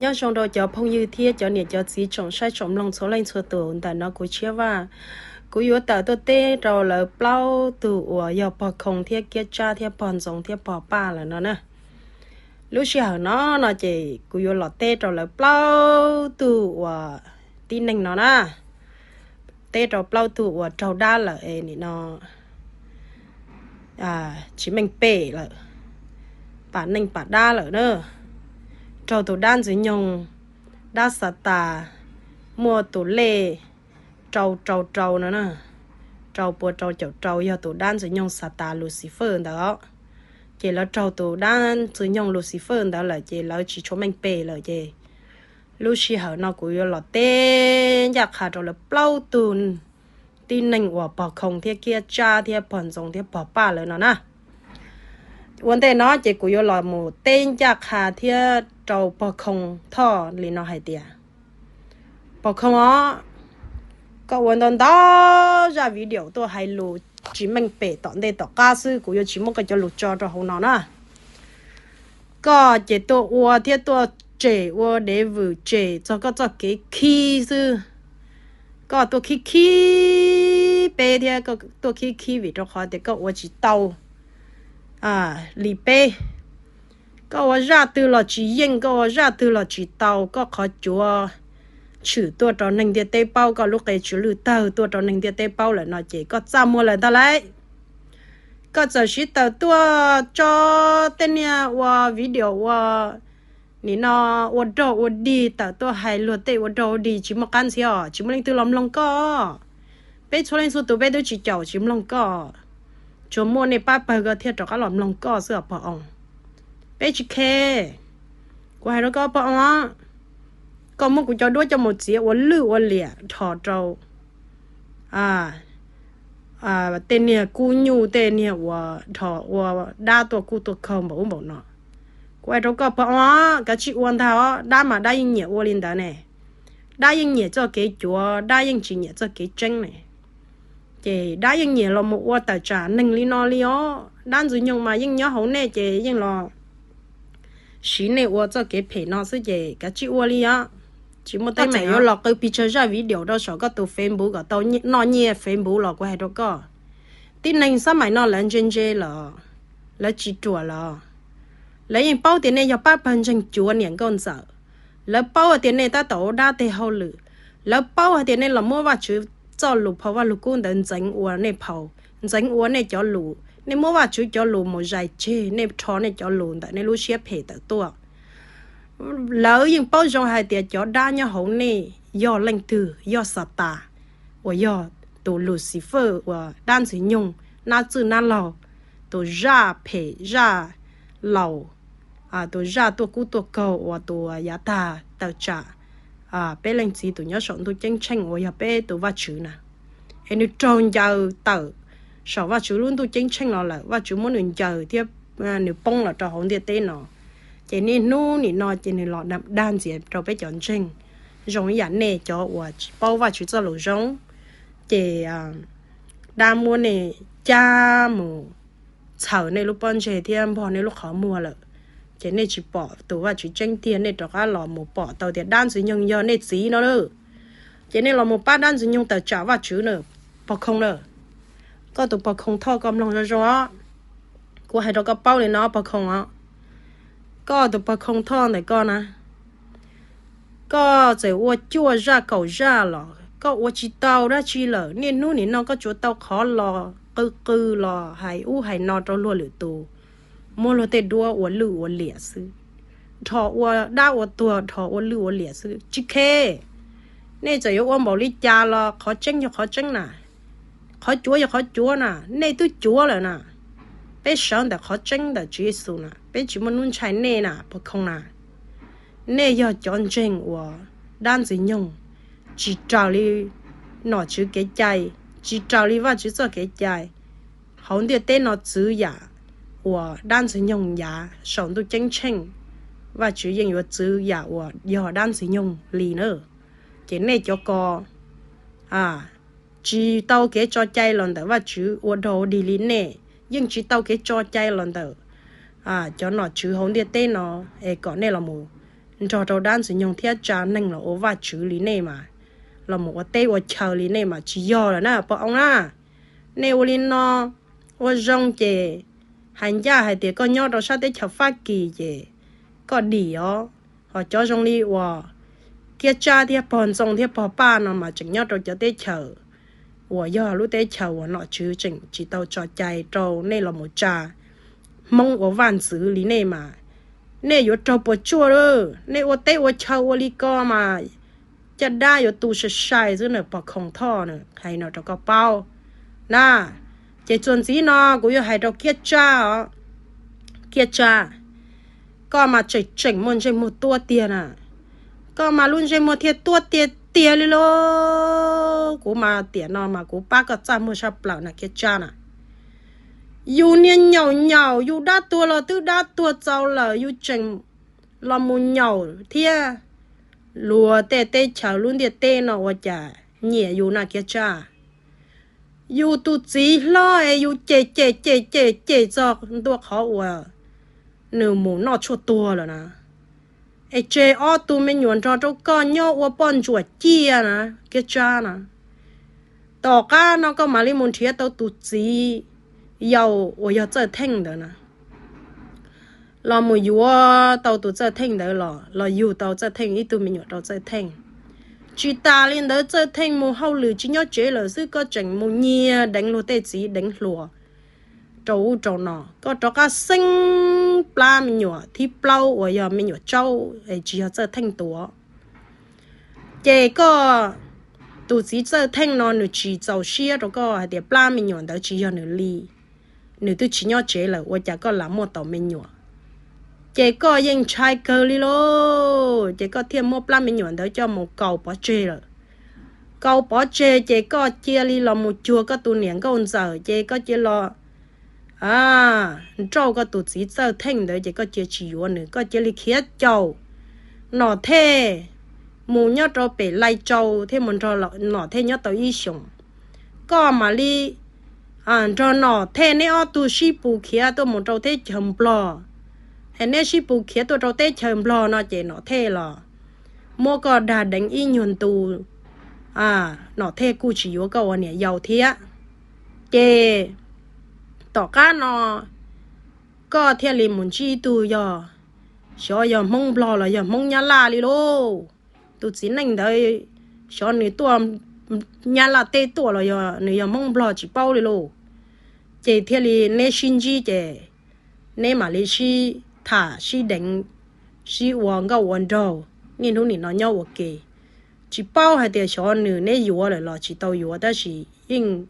Nyob zoo rau cov phooj ywg thiab cov niam cov txiv tsoom saib tsoom mloog txhua leej txhua tus. Ntawm no kuv Tshiab Vaj, kuv yuav tawm tuaj teb rau lawv plaub tug uas yog pog Khoo thiab Kiab Tsab thiab pog Ntxoov thiab pog Paj lawm no na. Lub sij hawm no no ces kuv yuav los teb rau lawv plaub tug uas tib neeg no na, teb rau plaub tug uas raug dab lawm es nim no tsis meej pem lawm, pam neej pam dab lawm na. Raug tus dab ntxwg nyoog, dab xav tas, muaj tus lej rau rau rau no na, rau pua rau caum rau yog tus dab ntxwg nyoog xav tas Lucifer ntawd. Ces lawv raug tus dab ntxwg nyoog Lucifer ntawd lawm ces lawv tsis tshua meej pem lawm ces lub sij hawm no kuv yuav los teb ncaj qha rau lawv plaub tug tib neeg uas pog Khoo thiab Kiab Tsab thiab pog Ntxoov thiab pog Paj lawm no na. Ua ntej no ces kuv yuav los mus teb ncaj qha thiab rau pog Khoo Thoj li no hais tias, pog Khoo os, koj ua ntau ntau zaj video tuaj hais lus tsis meej pem tom ntej tom qab xwb, kuv yuav tsis muab koj cov lus tso rau hauv no na. Koj ces tuaj ua thiab tuaj tsem ua dev vwm tsem txog koj txoj kev khib xwb. Koj tuaj khib khib peb thiab koj tuaj khib khib vim rau qhov tias koj ua tsis tau li peb. Koj ua zaj twg los tsis yeej, koj ua zaj twg los tsis tau, koj qhov cuav tshwm tuaj rau neeg ntiaj teb paub, koj lub qe tsw lwj tawg tuaj rau neeg ntiaj teb paub lawm no ces koj txaj muag lawm ntag lauj. Koj txawm sib tawm tuaj tso tej niag ua video ua nim no ua rog ua dig tawm tuaj hais luag tej ua rog ua dig tsis muaj qab ntxhiab os, tsis muaj leej twg los mloog koj. Peb txhua leej txhua tus peb twb tsis caum tsis mloog koj, tsuas muaj nej pab pawg ko thiaj rov qab los mloog koj xwb os pog Oos. Peb tsis khe. Kuv hais rau koj pog Oos, koj muab kuv cov duab coj mus txiav ua lwj ua liam dhos rau tej niag kub nyuj tej niag uas dhos ua dab tuaj kuj tuaj khaug npaum ub npaum no. Kuv hais rau koj pog Oos, kav tsij ua ntag os, dab mas dab yeej nyiam ua li ntawd ne. Dab yeej nyiam txoj kev cuav, dab yeej tsis nyiam txoj kev tseeb ne. Ces dab yeej nyiam los mus ua tawm tsam neeg li no li os. Dab ntxwg nyoog mas yeej nyob hauv nej ces yeej los siv nej ua txoj kev phem no xwb ces kav tsij ua li os. Tsis muaj teeb meem, yuav los qw pis tsawg zaj video rau saum koj tus Facebook kom tau noj nyiaj Facebook los kuv hais rau koj. Tib neeg xab maim no lawv ntse ntse lawm, lawv tsis ruam lawm. Lawv yeej paub tias nej yog pab pawg ntseeg cuav niam nkauj ntxawm. Lawv paub hais tias nej tab tom ua dab tej hauj lwm. Lawv paub hais tias nej los muab Vajtswv txoj lus phau Vajluskub ntawd ntxeev ua nej phau, ntxeev ua nej cov lus, nej muab Vajtswv cov lus mus zais tseg, nej rho nej cov lus ntawm nej lub siab phem tawm tuaj. Lawv yeej paub zoo hais tias cov dab nyob hauv nej yog leej twg, yog Xatas, uas yog tus Lucifer uas dab ntxwg nyoog nab txwj nab laug, tus zaj phem zaj laus, tus zaj tuaj kub tuaj kaug uas tus yav tag tawm tsam peb leej txiv tus nyob saum ntuj ceeb tsheej uas yog peb tus Vajtswv na. Es nws raug ncaws tawm saum Vajtswv lub ntuj ceeb tsheej los lawm, Vajtswv muab nws ncaws thiab nws poob los rau hauv ntiaj teb no. Ces niaj hnub nim no ces nws los dag ntxias rau peb cov ntseeg, zoo ib yam nej cov uas tsis paub Vajtswv txoj lus zoo. Ces dab muab nej cab mus txhaws nej lub pob ntseg thiab npog nej lub qhov muag lawm. Ces nej tsis pom tus Vajtswv tseeb tiag, nej rov qab los mus pom tau tias dab ntxwg nyoog yog nej txiv no lawm. Ces nej los mus pab dab ntxwg nyoog tawm tsam Vajtswv na, pog Khoo na. Koj tus pog Khoo Thoj koj mloog zoo zoo os. Kuv hais rau koj paub li no pog Khoo os. Koj tus pog Khoo Thoj ntawm koj na, koj txawm ua cuaj zaj kaum zaj los koj ua tsis tau dab tsi lawm. Niaj hnub nim no koj tsuas tau qhov los qw qw los hais ub hais no rau luag lwm tus, muab luag tej duab ua lwj ua liam xwb, dhos ua dab ua tuag, dhos ua lwj ua liam xwb. Tsis khe, nej txawm yuav ua npaum li cas los qhov tseeb yog qhov tseeb na, qhov cuav yog qhov cuav na, nej twb cuav lawm na. Peb sawv ntawm qhov tseeb ntawm Tswv Yexus na, peb tsis muaj hnub ntshai nej na pog Khoo na. Nej yog cov ntseeg uas dab ntxwg nyoog, tsis raws li nom tswv kev cai, tsis raws li Vajtswv txoj kev cai. Hauv ntiaj teb no txwv yam uas dab ntxwg nyoog yav saum ntuj ceeb tsheej, Vajtswv yeej yuav txwv yam uas yog dab ntxwg nyoog li na. Ces nej cov ko tsis tau kev tso cai los ntawm Vajtswv ua dog ua dig li nej, yeej tsis tau kev tso cai los ntawm cov nom tswv hauv ntiaj teb no, es kom nej los mus nrog rau dab ntxwg nyoog thiab tsa neeg los ua vaj tswv li nej mas, los mus ua teb ua chaw li nej mas tsis yog lawm na pog oo na. Nej ua li no ua zoo ces hais ncaj hais tias koj nyob rau sab teb chaws Fab Kis ces koj dim os. Ho cov zoo li uas Kiab Tsab thiab pog Ntxoo thiab pog Paj no mas tseem nyob rau cov teb chaws uas yog lub teb chaws uas nom tswv tseem tsis tau tso cai rau nej los mus tsa Hmoob ua vaj ntxwv li nej mas, nej yuav raug puas tsuaj lawm. Nej ua teb ua chaw ua li ko mas caj dab yuav tu sai sai xwb na pog Khoom Thoj na, hais no rau koj paub na. Ces txuas ntxiv no kuv yuav hais rau Kiab Tsab os. Kiab Tsab, koj mas tseem tseem muaj ntsej muag tuab tiag na. Koj mas lub ntsej muag thiaj tuab tiag tiag li lauj. Kuv mas tiam no mas kuv pab koj txaj muag saj plaws na Kiab Tsab na. Yus niag nyaum nyaum, yus dab tuag los twb dab tuag txaus lawm, yus tseem los mus nyaum thiab luag tej teb chaws lub ntiaj teb no ua cas nyiam yus na Kiab Tsab. Yus tus txiv hlob es yus cem cem cem cem cem txog ntua qhov uas nws mus noj tshuaj tuag lawm na, es tseg ob tug me nyuam nrog rau koj nyob ua poj ntsuam ciaj na Kiab Tsab na. Tom qab no koj mam li mus nrhiav tau tus txiv yau uas yog Txawj Theej ntawd na, los mus yuav tau tus Txawj Theej ntawd los, los yug tau Txawj Theej ib tug me nyuam rau Txawj Theej. Tsis tas li ntawd Txawj Theej mus hauj lwm tsis nyob tsev lawm xwb, koj tseem mus nyiag deev luag tej txiv deev hluas rau ub rau no, koj rov qab xeeb plab me nyuam thib plaub uas yog me nyuam tsaub es tsis yog Txawj Theej tuav. Ces koj, tus txiv Txawj Theej no nws tsis txaus siab rau koj hais tias plab me nyuam ntawd tsis yog nws li, nws twb tsis nyob tsev lawm ua cas koj lam muaj tau me nyuam. Ces koj yeej ntshai kawg li lauj, ces koj thiaj muab plab me nyuam ntawd coj mus kaus pov tseg lawm. Kaus pov tseg ces koj cia li los mus cuag koj tus niam nkauj ntxawm, ces koj cia los nrauj koj tus txiv Txawj Theej ntawd, ces koj cia tsis yuav nws, koj cia li khiav caum Nom Thej mus nyob rau pem Lais Tsau thiab mus nrog Nom Thej nyob tau ib xyoos. Koj mam li nrog Nom Thej neb ob tug sib pus khiav tuaj mus rau teb chaws Nplog. Es neb sib pus khiav tuaj rau teb chaws Nplog no ces Nom Thej los muab koj dag deev ib nyuag ntu, Nom Thej kuj tsis yuav koj ua niam yau thiab. Ces tom qab no koj thiaj li mus ntsib ib tug yog, xyov yog Hmoob Nplog los yog Hmoob Nyab Laj li lauj. Tus txiv neej ntawd xyov nws tuaj Nyab Laj teb tuaj los yog nws yog Hmoob Nplog tsis paub li lauj. Ces thiaj li neb sib ntsib ces neb mam li sib tham sib deev, sib ua nkauj ua nraug niaj hnub nim no nyob ua ke. Tsis paub hais tias xyov nws neb yuav lawm los tsis tau yuav, tab sis yeej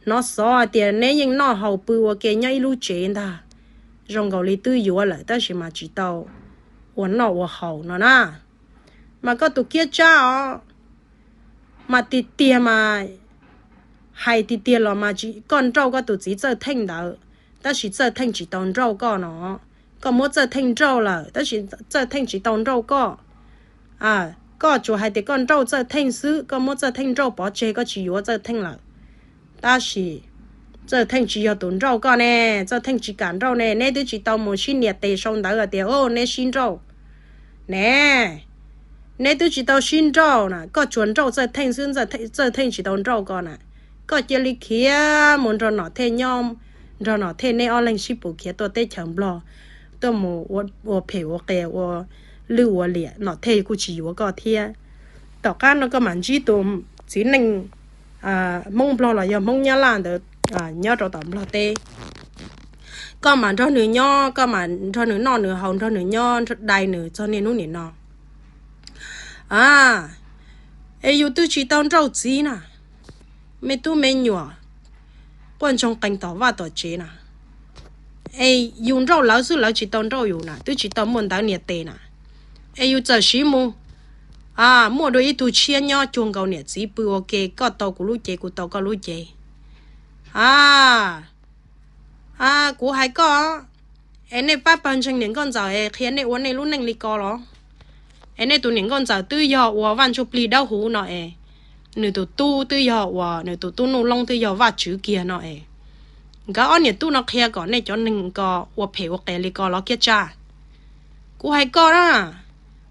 hnov xov hais tias neb yeej noj haus pw ua ke nyob ib lub tsev ntag. Zoo nkaus li twb yuav lawm tab sis mas tsis tau ua noj ua haus no na. Mas koj tus Kiab Tsab os, mas tiag tiag mas, hais tiag tiag los mas koj nrauj koj tus txiv Txawj Theej ntawd, tab sis Txawj Theej tsis tau nrauj koj no. Koj muab Txawj Theej nrauj lawm tab sis Txawj Theej tsis tau nrauj koj. Koj tsuas hais tias koj nrauj Txawj Theej xwb, koj muab Txawj Theej nrauj pov tseg, koj tsis yuav Txawj Theej lawm. Tab sis Txawj Theej tsis yog tus nrauj koj ne, Txawj Theej tsis kam nrauj ne, neb twb tsis tau mus sib nias tes sau ntawv hais tias o neb sib nrauj ne. Neb twb tsis tau sib nrauj na, koj tsuas nrauj Txawj Theej xwb, Txawj Theej tsis tau nrauj koj na. Koj cia li khiav mus nrog Nom Thej nyob, nrog Nom Thej neb ob leeg sib pus khiav tuaj teb chaws Nplog, tuaj mus ua phem ua qias ua lwj ua liam, Nom Thej kuj tsis yuav koj thiab. Tom qab no koj mam ntsib tus txiv neej Hmoob Nplog los yog Hmoob Nyab Laj ntawd nyob rau tom Nplog teb. Koj mam nrog nws nyob, koj mam nrog nws noj nws haus, nrog nws nyob dai nws txog niaj hnub nim no. A, es yus twb tsis tau nrauj txiv na, me tub me nyuam quaj ntsoog qees tom vaj tom tsev na, es yus nrauj lawv xwb lawv tsis tau nrauj yus na, twb tsis tau muaj ntawv nias tes na. Es yus txawm siv mus, a, muaj dua ib tug tshiab nyob cuag nkaus niam txiv pw ua ke, koj tau kuv lub cev kuv tau koj lub cev. A, a, kuv hais koj, es nej pab pawg ntseeg niam nkauj ntxawm es qhia nej ua nej lub neej li ko los? Es nej tus niam nkauj ntxawm twb yog ua vaj ntsuj plig dawb huv no es, nws tus tub twb yog ua, nws tus tub Nuj Loob twb yog vaj tswv kiag no es, nkawd ob niam tub no qhia kom nej cov neeg ko ua phem ua qias li ko los Kiab Tsab? Kuv hais koj na,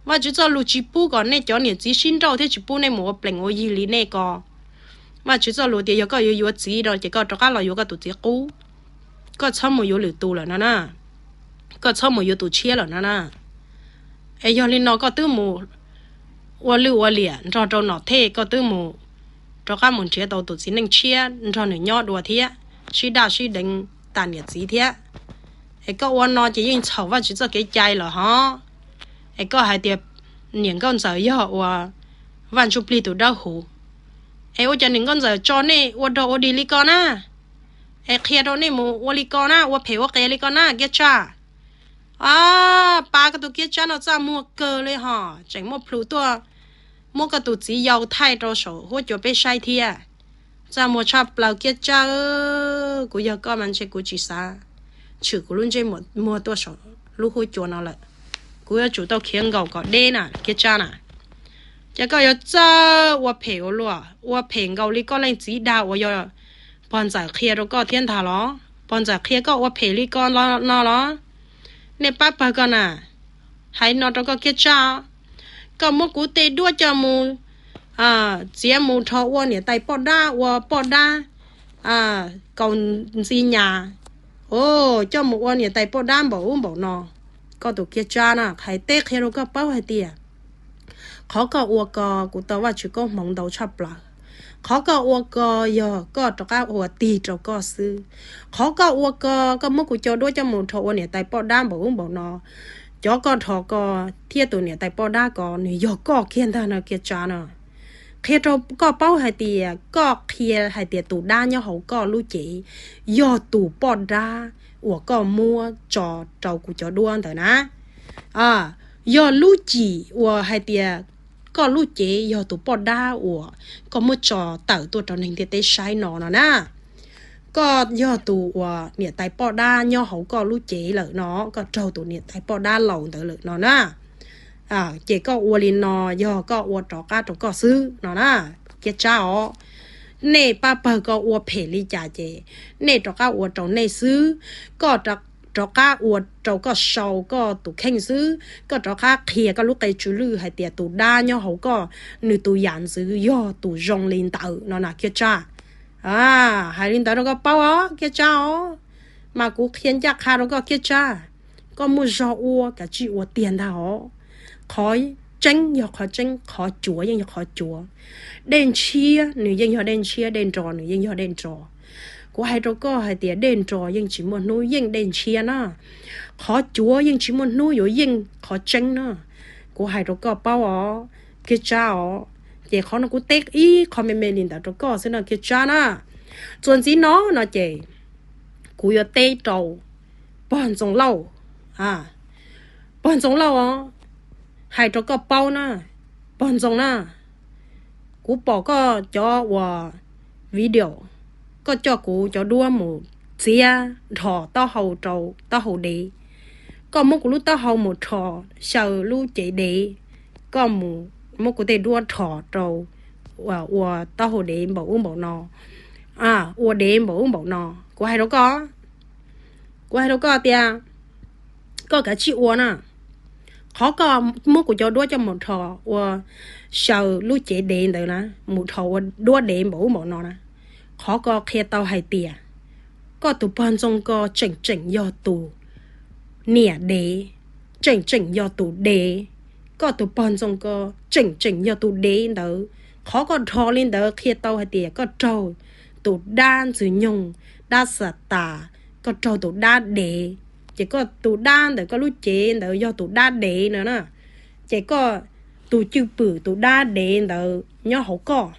Vajtswv txoj lus tsis pub kom nej cov niam txiv sib nrauj thiab tsis pub nej mus ua plees ua yig li nej ko. Vajtswv txoj lus tias yog koj yuav yuav txiv no ces koj rov qab los yuav koj tus txiv qub. Koj txhob mus yuav lwm tus lawm no na. Koj txhob mus yuav tus tshiab lawm no na. Es yog li no koj twb mus ua lwj ua liam nrog rau nom thej, koj twb mus rov qab mus nrhiav tau tus txiv neej tshiab nrog nws nyob dua thiab, sib daj sib deev tas niam txiv thiab. Es koj ua no ces yeej txhaum Vajtswv txoj kev cai lawm hov. Es koj hais tias niam nkauj ntxawm yog uas Vaj Ntsuj Plig tus dawb huv. Es ua cas niam nkauj ntxawm tso nej ua dog ua dig li ko na? Es qhia rau nej mus ua li ko na, ua phem ua qias li ko na Kiab Tsab. A, pab koj tus Kiab Tsab no txaj muag kawg li hos, tseem muaj plhus tuaj muab koj tus txiv yau thaij rau saum huab cua peb saib thiab. Txaj muag tshaj plaws Kiab Tsab. Kuv yog koj mas ntshe kuv tsis xav tshwm kuv lub ntsej muag tuaj saum lub huab cua no lawm. Kuv yuav tsum tau khiav nkaum kom deb na Kiab Tsab na. Ces koj yuav txawj ua phem ua luaj, ua phem nkaus li koj leej txiv dag uas yog pog ntxawm qhia rau koj thiab ntag los? Pog ntxawm qhia koj ua phem li ko no los? Nej pab pawg ko na, hais no rau koj Kiab Tsab, koj muab kuv tej duab coj mus txiav mus rho ua niam tais poj dab, ua poj dab kaus ntxi nyas, coj mus ua niam tais poj dab npaum ub npaum no. Koj tus Kiab Tsab na, hais teb qhia rau koj paub hais tias qhov koj ua ko kuv tau Vajtswv koob hmoov ntau tshaj plaws. Qhov koj ua ko yog koj rov qab ua tig rau koj xwb. Qhov koj ua ko, koj muab kuv cov duab coj mus rho ua niam tais poj dab npaum ub npaum no, cov koj rho ko thiab tus niam tais poj dab ko nws yog koj kiag ntag no Kiab Tsab no. Qhia rau koj paub hais tias koj qhia hais tias tus dab nyob hauv koj lub cev yog tus poj dab uas koj muab tso rau kuv cov duab ntawd na. Yog lub cim uas hais tias koj lub cev yog tus poj dab uas koj muab tso tawm tuaj rau neeg ntiaj teb saib no no na. Koj yog tus uas niam tais poj dab nyob hauv koj lub cev lawm no, koj raug tus niam tais poj dab laus ntawd lawm no na. Ces koj ua li no yog koj ua rov qab rau koj xwb no na, Kiab Tsab os. Nej pab pawg ko ua phem li cas ces nej rov qab ua rau nej xwb. Koj rov qab ua rau koj sau koj tus kheej xwb, koj rov qab qhia koj lub qe tsw lwj hais tias tus dab nyob hauv koj, nws tus yam ntxwv yog tus zoo li ntawd no na Kiab Tsab. Hais li ntawd rau koj paub os Kiab Tsab os, mas kuv qhia ncaj qha rau koj Kiab Tsab, koj muaj zog ua kav tsij ua tiag ntag os. Qhov tseeb yog qhov tseeb, qhov cuav yeej yog qhov cuav. Dej ntshiab nws yeej yog dej ntshiab, dej nro nws yeej yog dej nro. Kuv hais rau koj hais tias dej nro yeej tsis muaj hnub yeej dej ntshiab na. Qhov cuav yeej tsis muaj hnub yuav yeej qhov tseeb na. Kuv hais rau koj paub os Kiab Tsab os. Ces qhov no kuv teb ib qho me me li ntawd rau koj xwb no Kiab Tsab na. Txuas ntxiv no no ces kuv yuav teb rau pog Ntxoov Lauj. Pog Ntxoov Lauj os, hais rau koj paub na, pog Ntxoov na, kuv pom koj cov uas video, koj coj kuv cov duab mus txiav dhos taub hau rau taub hau dev. Koj muab kuv lub taub hau mus rho xyaw lub cev dev, koj mus muab kuv tej duab rho rau ua taub hau dev npaum ub npaum no, ua dev npaum ub npaum no. Kuv hais rau koj, kuv hais rau koj tias koj kav tsij ua na. Qhov koj muab kuv cov duab coj mus rho ua xyaw lub cev dev ntawd na, mus rho ua duab dev npaum ub npaum no na, qhov ko qhia tau hais tias koj tus pog Ntxoov ko tseem tseem yog tus niam dev, tseem tseem yog tus dev. Koj tus pog Ntxoov ko tseem tseem yog tus dev ntawd. Qhov koj rho li ntawd qhia tau hais tias koj raug tus dab ntxwg nyoog, dab xas tas, koj raug tus dab dev. Ces koj tus dab ntawm koj lub cev ntawd yog tus dab dev no na. Ces koj tus cwj pwm tus dab dev ntawd nyob hauv koj,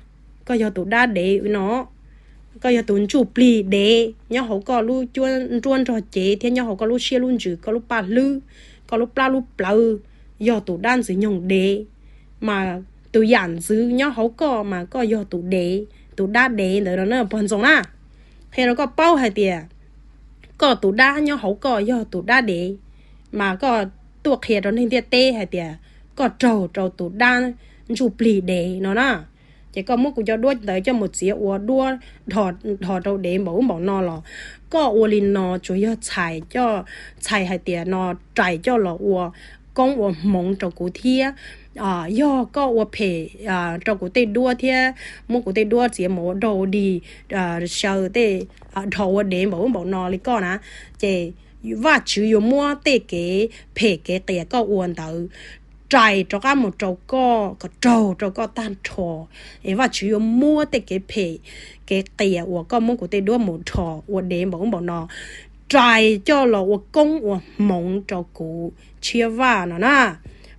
koj yog tus dab dev no. Koj yog tus ntsuj plig dev nyob hauv koj lub cuab nruab nrog cev thiab nyob hauv koj lub siab lub ntsws, koj lub paj hlwb, koj lub plab lub plawv, yog tus dab ntxwg nyoog dev. Mas tus yam ntxwv nyob hauv koj mas koj yog tus dev, tus dab dev ntawd no na pog Ntxoov na. Qhia rau koj paub hais tias koj tus dab nyob hauv koj yog tus dab dev, mas koj tuaj qhia rau neeg ntiaj teb hais tias koj raug rau tus dab ntsuj plig dev no na. Ces koj muab kuv cov duab ntawd coj mus txiav ua duab dhos rau dev npaum ub npaum no los koj ua li no tsuas yog txhais, txhais hais tias no rais coj los ua koob ua hmoov rau kuv thiab. Yog koj ua phem rau kuv tej duab thiab muab kuv tej duab txiav mus ua dog ua dig, xyaw tej, dhos ua dev npaum ub npaum no li koj na, ces Vajtswv yuav muab tej kev phem kev qias koj ua ntawd rais rov qab mus rau koj kom raug rau koj tag nrho. Es Vajtswv yuav muab tej kev phem kev qias uas koj muab kuv tej duab mus dhos ua dev npaum ub npaum no rais coj los ua koob ua hmoov rau kuv Tshiab Vaj no na.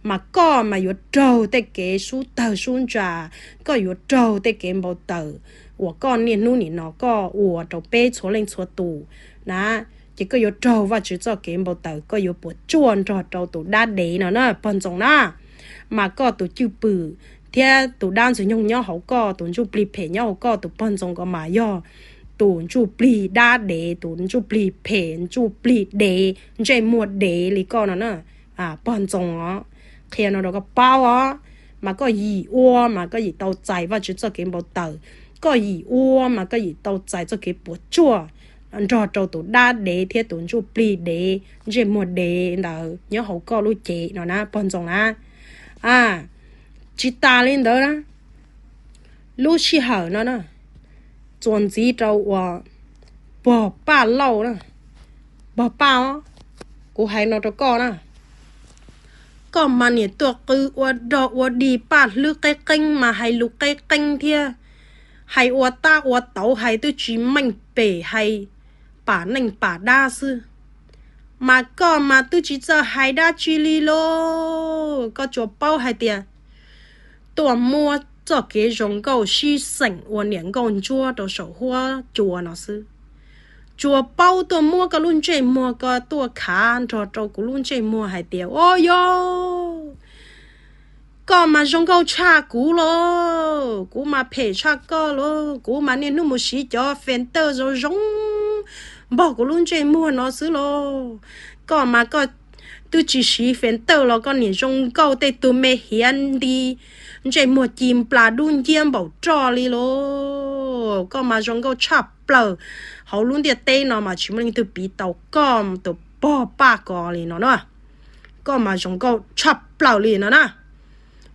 Mas koj mas yuav raug tej kev sub tawg sub ntsa, koj yuav raug tej kev npau taws uas koj niaj hnub nim no koj ua rau peb txhua leej txhua tus na. Ces koj yuav raug Vajtswv txoj kev npau taws, koj yuav puas tsuaj nrog rau tus dab dev no na pog ntxoos na. Mas koj tus cwj pwm thiab tus dab ntxwg nyoog nyob hauv koj, tus ntsuj plig phem nyob hauv koj tus pog ntxoos ko mas yog tus ntsuj plig dab dev, tus ntsuj plig phem, ntsuj plig dev, ntsej muag dev li koj no na pog ntxoos os. Qhia no rau koj paub os. Mas koj yim ua mas koj yim tau txais Vajtswv txoj kev npau taws, koj yim ua mas koj yim tau txais txoj kev puas tsuaj nrog rau tus dab dev thiab tus ntsuj plig dev ntsej muag dev ntawd nyob hauv koj lub cev no na pog ntxoos na. Tsis tas li ntawd na, lub sij hawm no na, txuas ntxiv rau uas pog Paj Lauj na, pog Paj os, kuv hais no rau koj na, koj mas niam tuaj qw ua dog ua dig paj hlwb qeb qeeb mas hais lus qeb qeeb thiab, hais ua tab ua tauv hais twb tsis meej pem hais pam neej pam dab xwb. Mas koj mas twb tsis txawj hais dab tsi li lauj, koj tsuas paub hais tias tuaj muab txoj kev zoo nkauj sib xeem ua niam nkauj ntsuab rau saum huab cua no xwb. Tsuas paub tuaj muab koj lub ntsej muag ko tuaj khav nrog rau kuv lub ntsej muag hais tias, o yog, koj mas zoo nkauj tshaj kuv lauj, kuv mas phem tshaj koj lauj, kuv mas niaj hnub mus siv cov fentawj zoo zoo npog kuv lub ntsej muag no xwb lauj. Koj mas koj twb tsis siv fentawj los koj niam zoo nkauj tej tug me hiav nti, ntsej muag ci nplas dub nciab npaum roj li lauj. Koj mas zoo nkauj tshaj plaws, hauv lub ntiaj teb no mas tsis muaj leej twg piv tau koj tus pog Paj ko li no na. Koj mas zoo nkauj tshaj plaws li no na.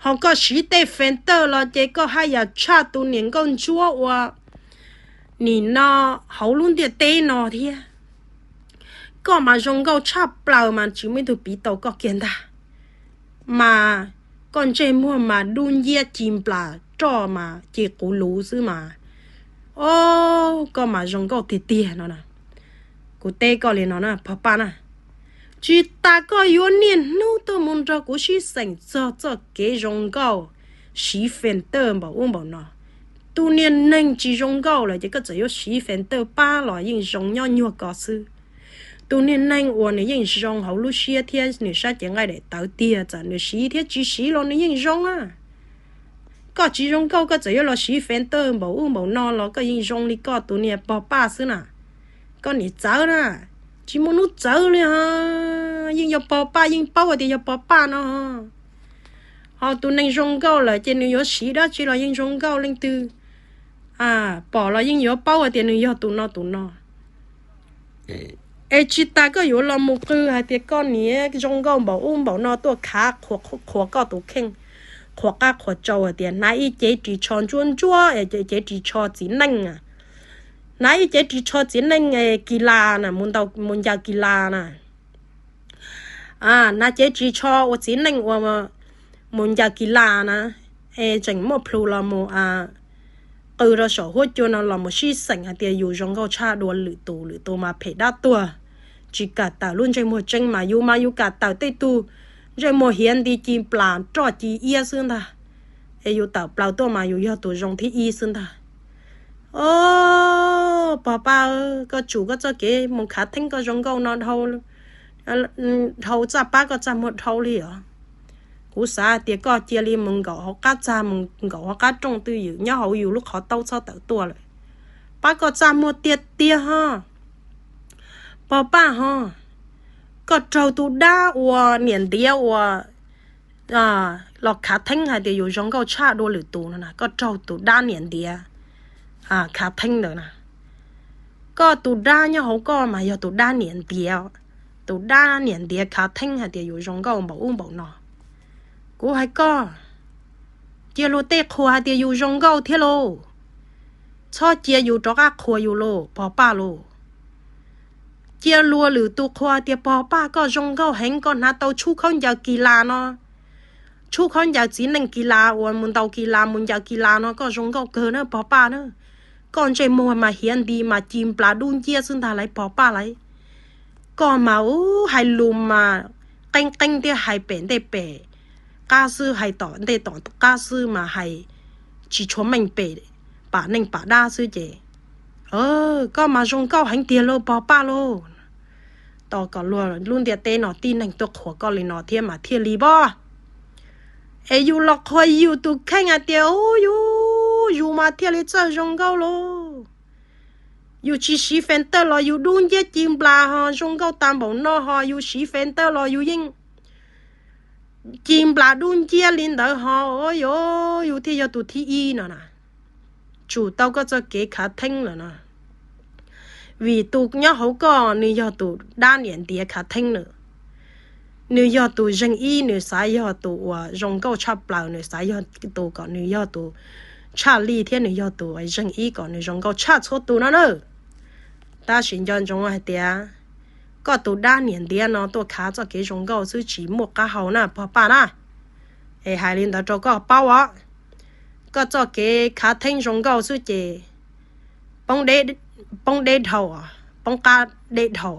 Ho koj siv tej fentawj los ces koj haj yam tshaj tus niam nkauj ntsuab uas nim no hauv lub ntiaj teb no thiab. Koj mas zoo nkauj tshaj plaws mas tsis muaj ib tug piv tau koj kiag ntag. Mas koj ntsej muag mas dub nciab ci nplas roj mas ci quv luv xwb mas. O, koj mas zoo nkauj tiag tiag no na. Kuv teb koj li no na pog Paj na, tsis tas koj yuav niaj hnub tuaj mus nrog kuv sib xeem txog txoj kev zoo nkauj, siv fentawj npaum ub npaum no. Tus niag neeg tsis zoo nkauj lawm ces koj txawm yuav siv fentawj pab los yeej zoo nyob nyuag ko xwb. Tus niag neeg uas nws yeej zoo hauv lub siab thiab nws sab cev nqaij daim tawv tiag, txawm nws siv thiab tsis siv los nws yeej zoo a. Koj tsis zoo nkauj koj txawm yuav los siv fentawj npaum ub npaum no los koj yeej zoo li koj tus niag pog Paj xwb na. Koj niam txawv na, tsis muaj hnub txawv li ho. Yeej yog pog Paj yeej paub hais tias yog pog Paj no. Ho tus neeg zoo nkauj lawm ces nws yuav siv dab tsi los yeej zoo nkauj, leej twg pom los yeej yuav paub hais tias nws yog tus no tus no. Es tsis tas koj yuav los mus qw hais tias koj niam zoo nkauj npaum ub npaum no tuaj khav qhuas koj tus kheej, qhuas qab qhuas tsau hais tias hnav ib cev ris tsho ntsuab ntsuab es cev ris tsho txiv neej, hnav ib cev ris tsho txiv neej es kis las na, mus ncaws kis las na. Hnav cev ris tsho ua txiv neej ua mus ncaws kis las na, es tseem muaj plhus los mus qw rau saum huab cua no los mus sib xeem hais tias yus zoo nkauj tshaj dua lwm tus, lwm tus mas phem dab tuag, tsis kam tawm lub ntsej muag tseeb mas yus mas yus kam tawm tej tug ntsej muag hiav nti ci nplas roj ci iab xwb ntag. Es yus tawm plaws tuaj mas yus yog tus zoo thib ib xwb ntag. O, pog Paj, koj tsum koj txoj kev mus khav theeb koj zoo nkauj no dhau, dhau txaj pab koj txaj muag dhau li os. Kuv xav tias koj cia li mus nkaum hauv qab txag, mus nkaum hauv qab rooj twj ywm nyob hauv yus lub qhov taub txhob tawm tuaj lawm. Pab koj txaj muag tiag tiag ho. Pog Paj ho, koj raug tus dab uas niam ntiav uas los khav theeb hais tias yus zoo nkauj tshaj dua lwm tus no na, koj raug tus dab niam ntiav khav theeb ntawd na. Koj tus dab nyob hauv koj mas yog tus dab niam ntiav, tus dab niam ntiav khav theeb hais tias yus zoo nkauj npaum ub npaum no. Kuv hais koj, cia luag tej qhuas hais tias yus zoo nkauj thiab lauj. Txhob cia yus rov qab qhuas yus lauj pog Paj lauj. Cia luag lwm tus qhuas tias pog Paj koj zoo nkauj heev, koj hnav tau tshub khaub ncaws kis las no, tshub khaub ncaws txiv neej kis las uas mus ntaus kis las mus ncaws kis las no koj zoo nkauj kawg na pog Paj na. Koj ntsej muag mas hiav nti mas ci nplas dub nciab xwb ntag lauj pog Paj lauj. Koj mas ub hais lus mas qeeb qeeb thiab hais pem ntej pem qab xwb, hais tom ntej tom qab xwb mas hais tsis tshua meej pem pam neej pam dab xwb ces koj mas zoo nkauj heev tiag lauj pog Paj lauj. Tos kom luag lub ntiaj teb no tib neeg tuaj qhuas koj li no thiab mas thiaj li pab. Es yus los qhuas yus tus kheej hais tias ub yus, yus mas thiaj li txawj zoo nkauj lauj. Yus tsis siv fes tawj los yus dub nciab ci nplas ho zoo nkauj tas npaum no ho yus siv fes tawj los yus yeej ci nplas dub nciab li ntawd ho, yus thiaj yog tus thib ib no na. Tsum tau koj txoj kev khav theeb lawm no. Vim tus nyob hauv koj nws yog tus dab niam ntiav khav theeb lawm. Nws yog tus zeeg ib, nws xav yog tus uas zoo nkauj tshaj plaws, nws xav yog tus kom nws yog tus tshaj lij thiab nws yog tus zeeg ib kom nws zoo nkauj tshaj txhua tus no na. Tab sis nco ntsoov hais tias koj tus dab niam ntiav no tuaj khav txoj kev zoo nkauj xwb tsis muaj qab hau na pog Paj na. Es hais li ntawd rau koj paub os, koj txoj kev khav theeb zoo nkauj xwb ces poob deb dhau, poob qab deb dhau.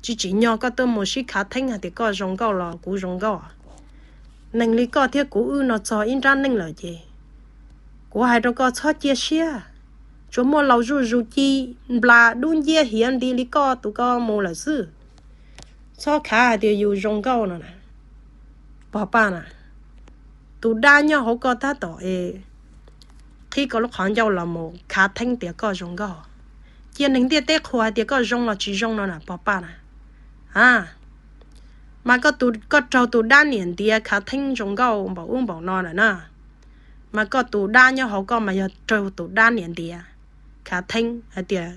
Tsis tsim nyog koj tuaj mus sib khav theeb hais tias koj zoo nkauj los kuv zoo nkauj. Neeg li koj thiab kuv wb no txog ib nrab neej lawm ces kuv hais rau koj txhob cia siab. Tsuas muaj laus zuj zus ci nplas dub nciab hiav nti li koj tus ko mus lawm xwb. Txhob khav hais tias yus zoo nkauj no na. Pog Paj na, tus dab nyob hauv koj tab tom es qhib koj lub qhov ncauj los mus khav theeb tias koj zoo nkauj. Cia neeg ntiaj teb qhuas hais tias koj zoo los tsis zoo no na pog Paj na. A, mas koj raug tus dab niam ntiav khav theeb zoo nkauj npaum ub npaum no lawm na. Mas koj tus dab nyob hauv koj mas yog raug tus dab niam ntiav khav theeb hais tias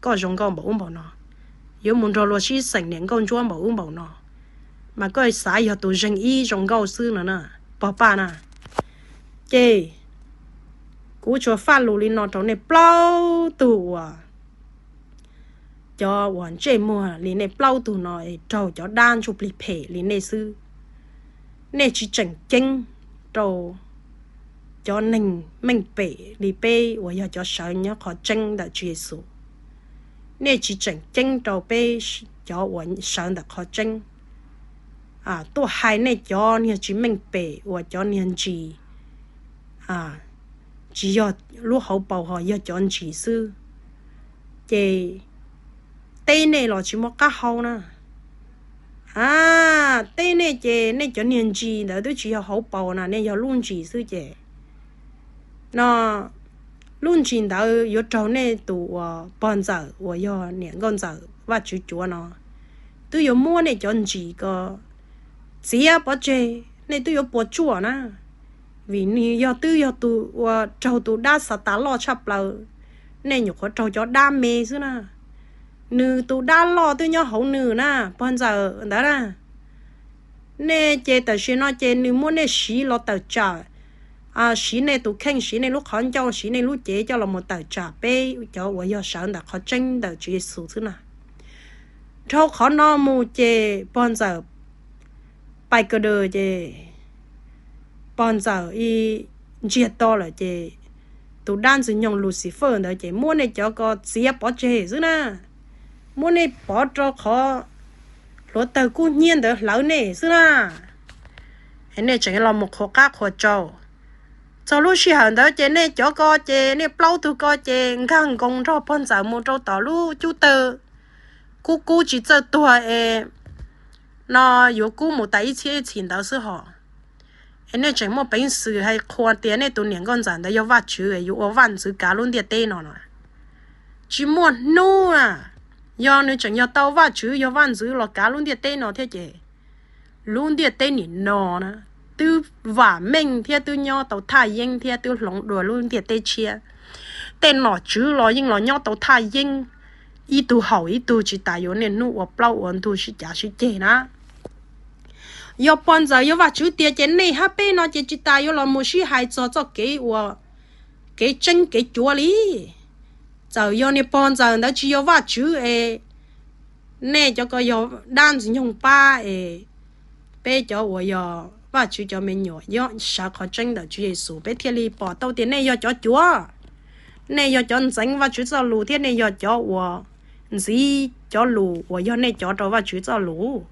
koj zoo nkauj npaum ub npaum no, yuav mus nrog luag sib xeem niam nkauj ntsuab npaum ub npaum no, mas koj xav yog tus zeeg ib zoo nkauj xwb no na, pog Paj na. Ces kuv tsuas faj lus li no rau nej plaub tug uas, cov uas ntsej muag li nej plaub tug no es raug cov dab ntsuj plig phem li nej xwb. Nej tsis tseem ceeb rau cov neeg meej pem li peb uas yog cov sawv nyob qhov tseeb ntawm Tswv Yexus. Nej tsis tseem ceeb rau peb cov uas sawv ntawm qhov tseeb. Tuaj hais nej cov niag tsis meej pem uas cov niag ntsis, tsis yog lub hauv paus ho yog cov ntsis xwb, ces teb nej los tsis muaj qab hau na. A, teb nej ces nej cov niag ntsis ntawd twb tsis yog hauv paus na, nej yog lub ntsis xwb ces no, lub ntsis ntawd yuav raug nej tus uas pog ntxawm uas yog niam nkauj ntxawm Vajtswv cuav no, twb yuav muab nej cov ntsis ko txiav pov tseg, nej twb yuav puas tsuaj na. Vim nws yog twb yog tus uas raug tus dab Xatas loj tshaj plaws, nej nyuam qhuav raug cov dab me xwb na. Nws tus dab loj twb nyob hauv nws na, pog ntxawm ntawd na. Nej ces tam sim no ces nws muab nej siv los tawm tsam, siv nej tus kheej, siv nej lub qhov ncauj, siv nej lub cev coj los mus tawm tsam peb cov uas yog sawv ntawm qhov tseeb ntawm Tswv Yexus xwb na. Dhau qhov no mus ces pog ntxawm Pais Kaws Daws ces pog ntxawm ntsiag to lawm ces tus dab ntxwg nyoog Lucifer ntawd ces muab nej cov ko txiav pov tseg xwb na. Muab nej pov rau qhov hluav taws kub hnyiab ntawd hlawv nej xwb na. Nej tseem los mus qhuas qab qhuas tsau. Txog lub sij hawm ntawd ces nej cov ko ces nej plaub tug ko ces nkag nkoos nrog pog ntxawm mus rau tom lub cub tawg kub kub tsis txawj tuag es no yuav kub mus tas ib txhiab ib txhis ntawd xwb hos. Es nej tseem muaj peev xwm hais qhuas tias nej tus niam nkauj ntxawm ntawd yog Vajtswv yuav ua vaj ntxwv kav lub ntiaj teb no no. Tsis muaj hnub na, yog nws tseem yog tau Vajtswv yog vaj ntxwv los kav lub ntiaj teb no thiab ces lub ntiaj teb nim no na twb vam meej thiab twb nyob tau thaj yeeb thiab twb hloov dua lub ntiaj teb tshiab. Tej nom tswv los yeej los nyob tau thaj yeeb, ib tug haum ib tug, tsis tas yuav niaj hnub ua plaub ua ntug sib cav sib ceg na. Yog pog ntxawm yog Vajtswv tiag ces nej hab peb no ces tsis tas yuav los mus sib hais txog txoj kev ua, kev tseeb kev cuav li. Txawm yog niag pog ntxawm ntawd tsis yog Vajtswv es nej cov ko yog dab ntxwg nyoog pab es peb cov uas yog Vajtswv cov me nyuam yog sawv qhov tseeb ntawm Tswv Yexus, peb thiaj li pom tau tias nej yog cov cuav, nej yog cov ntxeev Vajtswv txoj lus thiab nej yog cov uas ntxiv cov lus uas yog nej cov rau Vajtswv txoj lus.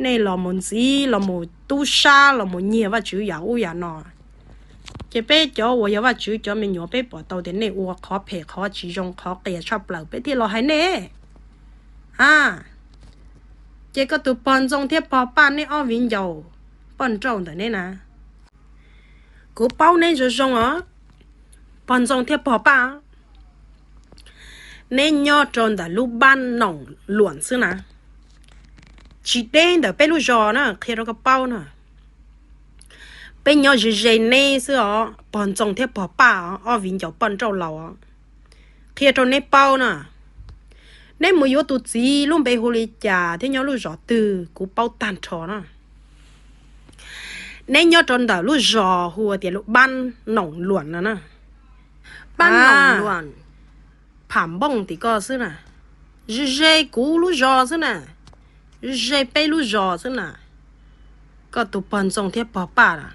Nej los mus ntxiv los mus tub sab los mus nyiag Vajtswv yam ub yam no. Ces peb cov uas yog Vajtswv cov me nyuam peb pom tau tias nej ua qhov phem qhov tsis zoo qhov qias tshaj plaws peb thiaj los hais nej. A, ces koj tus pog Ntxoo thiab pog Paj neb ob viv ncaus poj nrauj ntawm neb na, kuv paub neb zoo zoo os, pog Ntxoo thiab pog Paj, neb nyob rau ntawm lub npab Noom Luam xwb na, tsis deb ntawm peb lub zos na, qhia rau koj paub na. Peb nyob ze ze neb xwb os, pog Ntxoo thiab pog Paj, ob viv ncaus poj nrauj laus, qhia rau neb paub na. Neb mus yuav tus txiv lub npe hu li cas thiab nyob lub zos twg kuv paub tag nrho na. Neb nyob rau ntawm lub zos hu tias lub npab Noom Luam no na. Npab Noom Luam, Pham Npooj tim ko xwb na, ze ze kuv lub zos xwb na, ze ze peb lub zos xwb na. Koj tus pog Ntxoo thiab pog Paj na,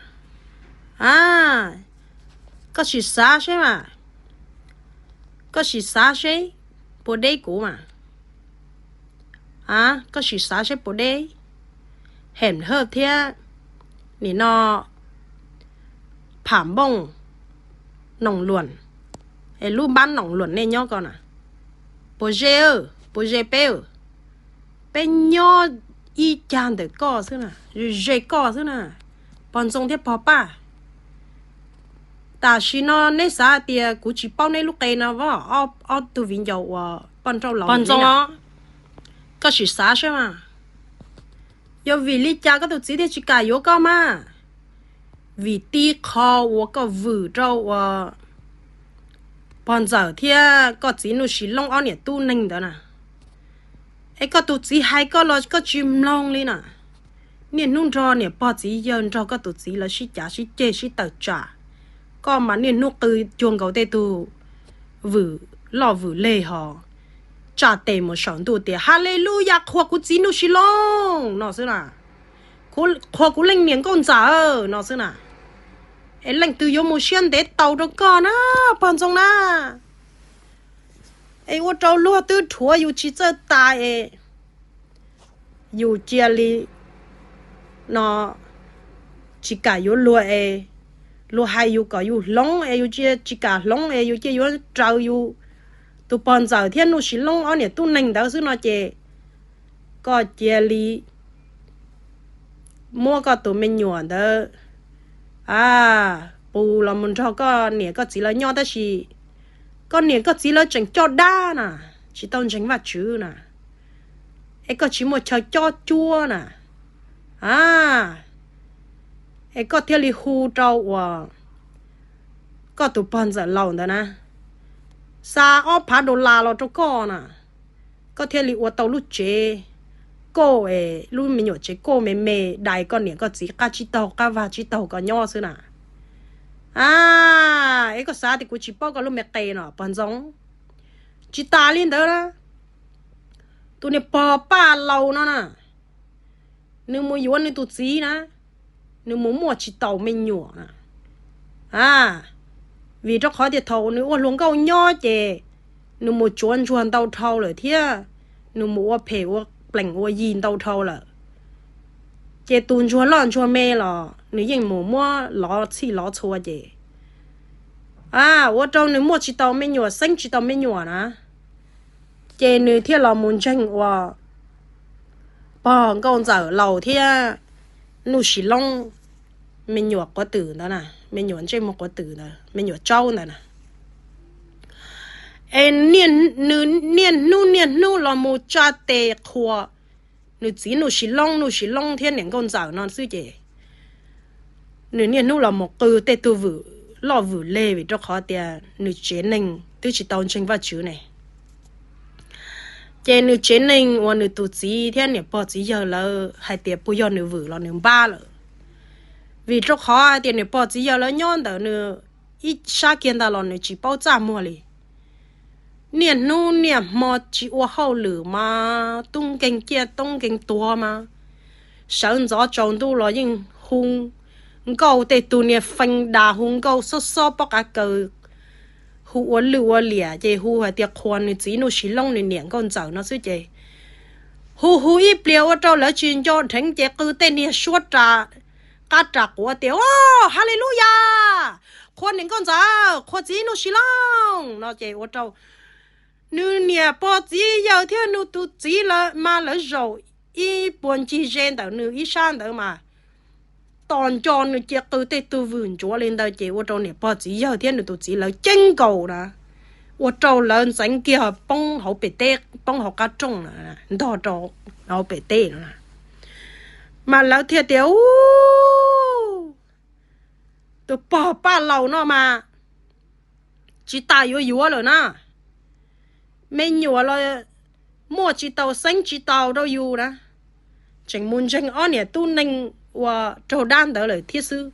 a, koj sim xav seb mas, koj sim xav seb puas deb kuv mas. A, koj sim xav seb puas deb. Hem Hawj thiab nim no Pham Npooj, Noom Luam, es lub npab Noom Luam nej nyob ko na, puas ze, puas ze peb? Peb nyob ib cag ntawm koj xwb na, ze koj xwb na, pog Ntxoo thiab pog Paj. Tam sim no neb xav tias kuv tsis paub neb lub qe no os, ob tug viv ncaus uas poj nrauj laus, pog Ntxoo, koj sim xav seb mas, yog vim li cas koj tus txiv thiaj tsis kam yuav koj mas? Vim tib qho uas koj vwm rau uas pog Ntxawm thiab koj txiv Nuj Sis Loob ob niam tub neeg ntawd na. Es koj tus txiv hais koj los koj tsis mloog li na. Niaj hnub nrog niam pog txiv yawg nrog koj tus txiv lawv sib cav sib ceg sib tawm tsam. Koj mas niaj hnub qw cuag nkaus tej tug vwm loj vwm leg ho tsa tes mus saum ntuj tias Haleluyas, qhuas kuv txiv Nuj Sis Loob no xwb na. Qhuas kuv leej niam nkauj Ntxawm no xwb na. Es leej twg yuav mus siab ntev taus rau koj na, pog Ntxoo na? Es ua rau luag twb rhuav yus tsis txawj tas es yus cia li no tsis kam yuav luag es luag hais yus kom yus hloov es yus cia tsis kam hloov es yus cia yuav raws yus tus pog Ntxawm thiab Nuj Sis Loob ob niam tub neeg ntawd xwb no ces koj cia li muab koj tus me nyuam ntawd a, pus los mus nrog koj niam koj txiv lawv nyob tab sis koj niam koj txiv lawv tseem coj dab na, tsis tau ntseeg Vajtswv na, es koj tsis muaj chaw cob cuab na a, es koj thiaj li hu rau uas koj tus pog Ntxawm laus ntawd na xa ob phav dollar los rau koj na, koj thiaj li ua tau lub tsev kauj es lub me nyuam tsev kauj me me dais koj niam koj txiv qab tsib taug qab vag tsib taug koj nyob xwb na. A, es koj xav tias kuv tsis paub koj lub me qe no pog Ntxoo? Tsis tas li ntawd na, tus niag pog Paj laus no na, nws mus yuav nws tus txiv na, nws mus muaj tsis taus me nyuam na. A, vim rau qhov tias thaum nws ua hluas nkauj nyob ces nws mus tsuav ntsuag ntau dhau lawm thiab nws mus ua phem ua plees ua yi ntau dhau lawm. Ces tus ntsuag loj ntsuag me los nws yeej mus muab lov txhij lov txhua ces a, ua rau nws muaj tsis taus me nyuam, xeeb tsis taus me nyuam na. Ces nws thiaj los mus ntseeg uas pog Nkauj Ntxawm laus thiab Nuj Sis Loob me nyuam quav twm ntawd na, me nyuam ntsej muag quav twm ntawd, me nyuam tsaub ntawd na. Es nws niaj hnub niaj hnub los mus tsa tes qhuas nws txiv Nuj Sis Loob, Nuj Sis Loob thiab niam Nkauj Ntxawm no xwb ces nws niaj hnub los mus qw tej tug vwm loj vwm leg vim rau qhov tias nws tsev neeg twb tsis tau ntseeg Vajtswv ne. Ces nws tsev neeg uas nws tus txiv thiab niam pog txiv yawg lawv hais tias puas yog nws vwm los nws npab lawm, vim rau qhov hais tias niam pog txiv yawg lawv nyob ntawm nws ib sab kiag ntag los nws tsis paub txaj muag li. Niaj hnub niaj hmo tsis ua hauj lwm mas tub nkeeg ciaj tub nkeeg tuag mas, sawv ntxov tsaus ntuj los yeej hu nkauj tej tug niag fee das, hu nkauj xob xob pob qav kaws, hu ua lwj ua liam ces hu hais tias qhuas nws txiv Nuj Sis Loob nws niam Nkauj Ntxawm no xwb ces hu hu ib pliag ua rau lawv tsis nco dheev ces qw tej niag suab ras qab ras quav tias, Au, Haleluyas, qhuas niam Nkauj Ntxawm, qhuas txiv Nuj Sis Loob no ces ua rau nws niam pog txiv yawg thiab nws tus txiv lawv mas lawv zaum ib puag ncig ze ntawm nws ib sab ntawd mas tos nco nws cia qw tej tug vwm ntsuav li ntawd ces ua rau niam pog txiv yawg thiab nws tus txiv lawv ceeb nkaus na, ua rau lawv ntxeev kiag poob hauv pem teb, poob hauv qab rooj, ntog rau hauv pem teb no. Mas lawv thiaj tias, Ub, tus pog Paj Laus no mas tsis tas yuav yuav lawm na, me nyuam los muaj tsis tau xeeb tsis tau rau yus na, tseem mus ntseeg ob niam tub neeg ua raug dab ntawd lawm thiab xwb.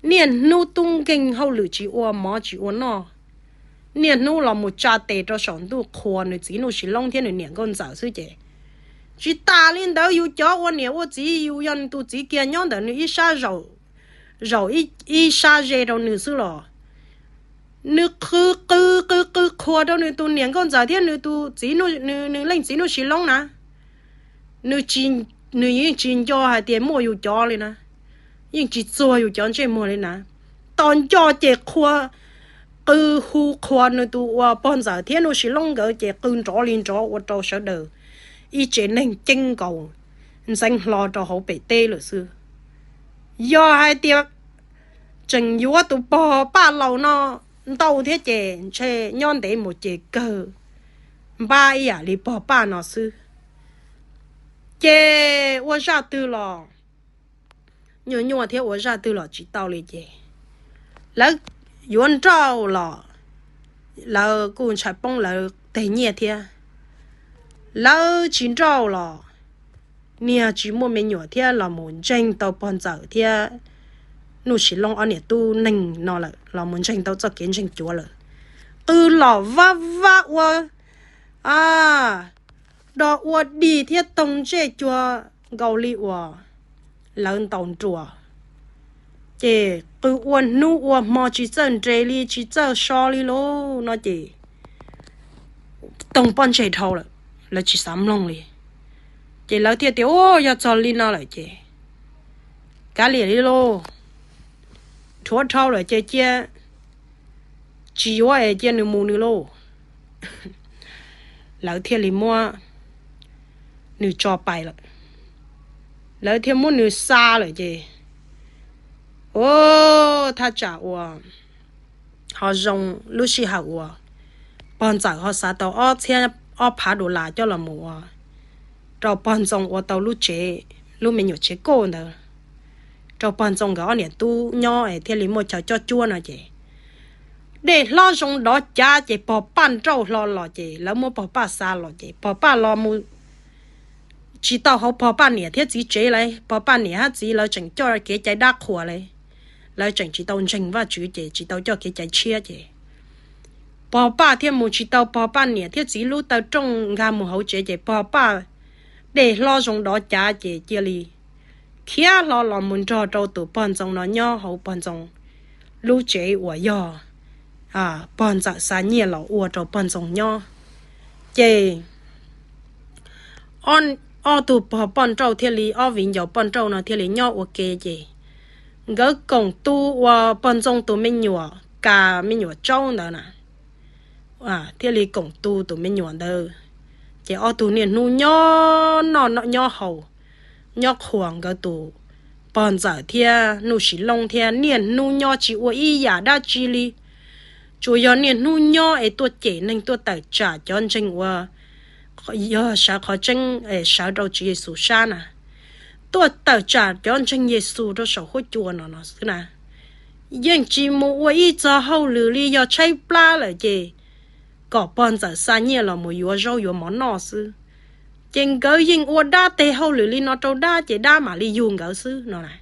Niaj hnub tub nkeeg hauj lwm tsis ua mov tsis ua noj, niaj hnub los mus tsa tes rau saum ntuj qhuas nws txiv Nuj Sis Loob thiab nws niam Nkauj Ntxawm xwb ces tsis tas li ntawd yus cov ua niam ua txiv yus yog nws tus txiv kiag nyob ntawm nws ib sab zaum, zaum ib sab ze rau nws xwb los nws qw qw qw qw qhuas rau nws tus niam Nkauj Ntxawm thiab nws tus txiv, nws leej txiv Nuj Sis Loob na, nws yeej tsis nco hais tias muaj yus cov li na, yeej tsis txuag yus cov ntsej muag li na. Tos nco ces qhua qw hu qhuas nws tus uas pog Ntxawm thiab Nuj Sis Loob nkawd ces qw nrov li nrov ua rau sawv daws ib tsev neeg ceeb nkaus, ntxeev hlo rau hauv pem teb lawm xwb. Yog hais tias tseem yuav tus pog Paj Laus no ntau thiab ces ntshe nyob ntev mus ces kawg npab ib yam li pog Paj no xwb. Ces ua zaj twg los nyuaj nyuaj thiab ua zaj twg los tsis tau li ces lawv yuav nrauj los lawv kuj ntshai poob lawv teg nyiaj thiab. Lawv tsis nrauj los niag tsis muaj me nyuam thiab los mus ntseeg tau pog Ntxawm thiab Nuj Sis Loob ob niam tub neeg no lawm, los mus ntseeg tau txoj kev ntseeg cuav lawm. Qw los vab vab ua, a, do ua dig thiab toog ntsej cuag nkaus li uas lawv ntaus nruas, ces qw ua hnub ua hmo tsis txawj nres li tsis txawj so li lauj no ces toog pob ntseg dhau lawm, lawv tsis xav mloog li. Ces lawv thiaj tias, Ua, yog txog li no lawm ces kav liam li lauj, rhuav dhau lawm ces cia, tsis yuav es cia nws mus nws lauj. Lawv thiaj li muab nws tso pais lawm, lawv thiaj muab nws xa lawm ces, ua, thaj tsam uas ho zoo lub sij hawm uas pog Ntxawm ho xav tau ob txhiab ob phav dollar coj los mus ua rau pog Ntxoo ua tau lub tsev, lub me nyuam tsev kauj ntawd rau pog Ntxoo nkawd ob niam tub nyob es thiaj li muaj chaw cob cuab no ces dej hlob zoo dov cav ces pog Paj nrauj hlo los ces lawv muab pog Paj xa los ces pog Paj los mus tsis tau hauv pog Paj niam thiab txiv tsev lawm, pog Paj niam thiab txiv lawv tseem coj kev cai dab qhuas lawm, lawv tseem tsis tau ntseeg Vajtswv ces tsis tau coj kev cai tshiab ces pog Paj thiaj mus tsis tau pog Paj niam thiab txiv lub taw rooj nkag mus hauv tsev ces pog Paj dej hlob zoo dov cav ces cia li khiav hlo los mus nrog rau tus pog Ntxoo no nyob hauv pog Ntxoo lub tsev uas yog pog Ntxawm xa nyiaj los ua rau pog Ntxoo nyob. Ces ob tug pog poj nrauj thiaj li, ob viv ncaus poj nrauj no thiaj li nyob ua ke ces nkawd koom tu ua pog Ntxoo tus me nyuam, Kas me nyuam Tsaub ntawd na, thiaj li koom tu tus me nyuam ntawd. Ces ob tug niaj hnub nyob noj nyob haus, nyob qhuas nkawd tus pog Ntxawm thiab Nuj Sis Loob thiab niaj hnub nyob tsis ua ib yam dab tsi li, tsuas yog niaj hnub nyob es tuaj cem neeg, tuaj tawm tsam cov ntseeg uas yog sawv qhov tseeb es sawv rau Tswv Yexus sab na, tuaj tawm tsam cov ntseeg Yexus rau saum huab cua no no xwb na. Yeej tsis mus ua ib txog hauj lwm li, yog tshaib plab lawm ces kom pog ntxawm xa nyiaj los mus yuav zaub yuav mov noj xwb. Ces nkawd yeej ua dab teg hauj lwm li no rau dab ces dab mam li yug nkawd xwb no na.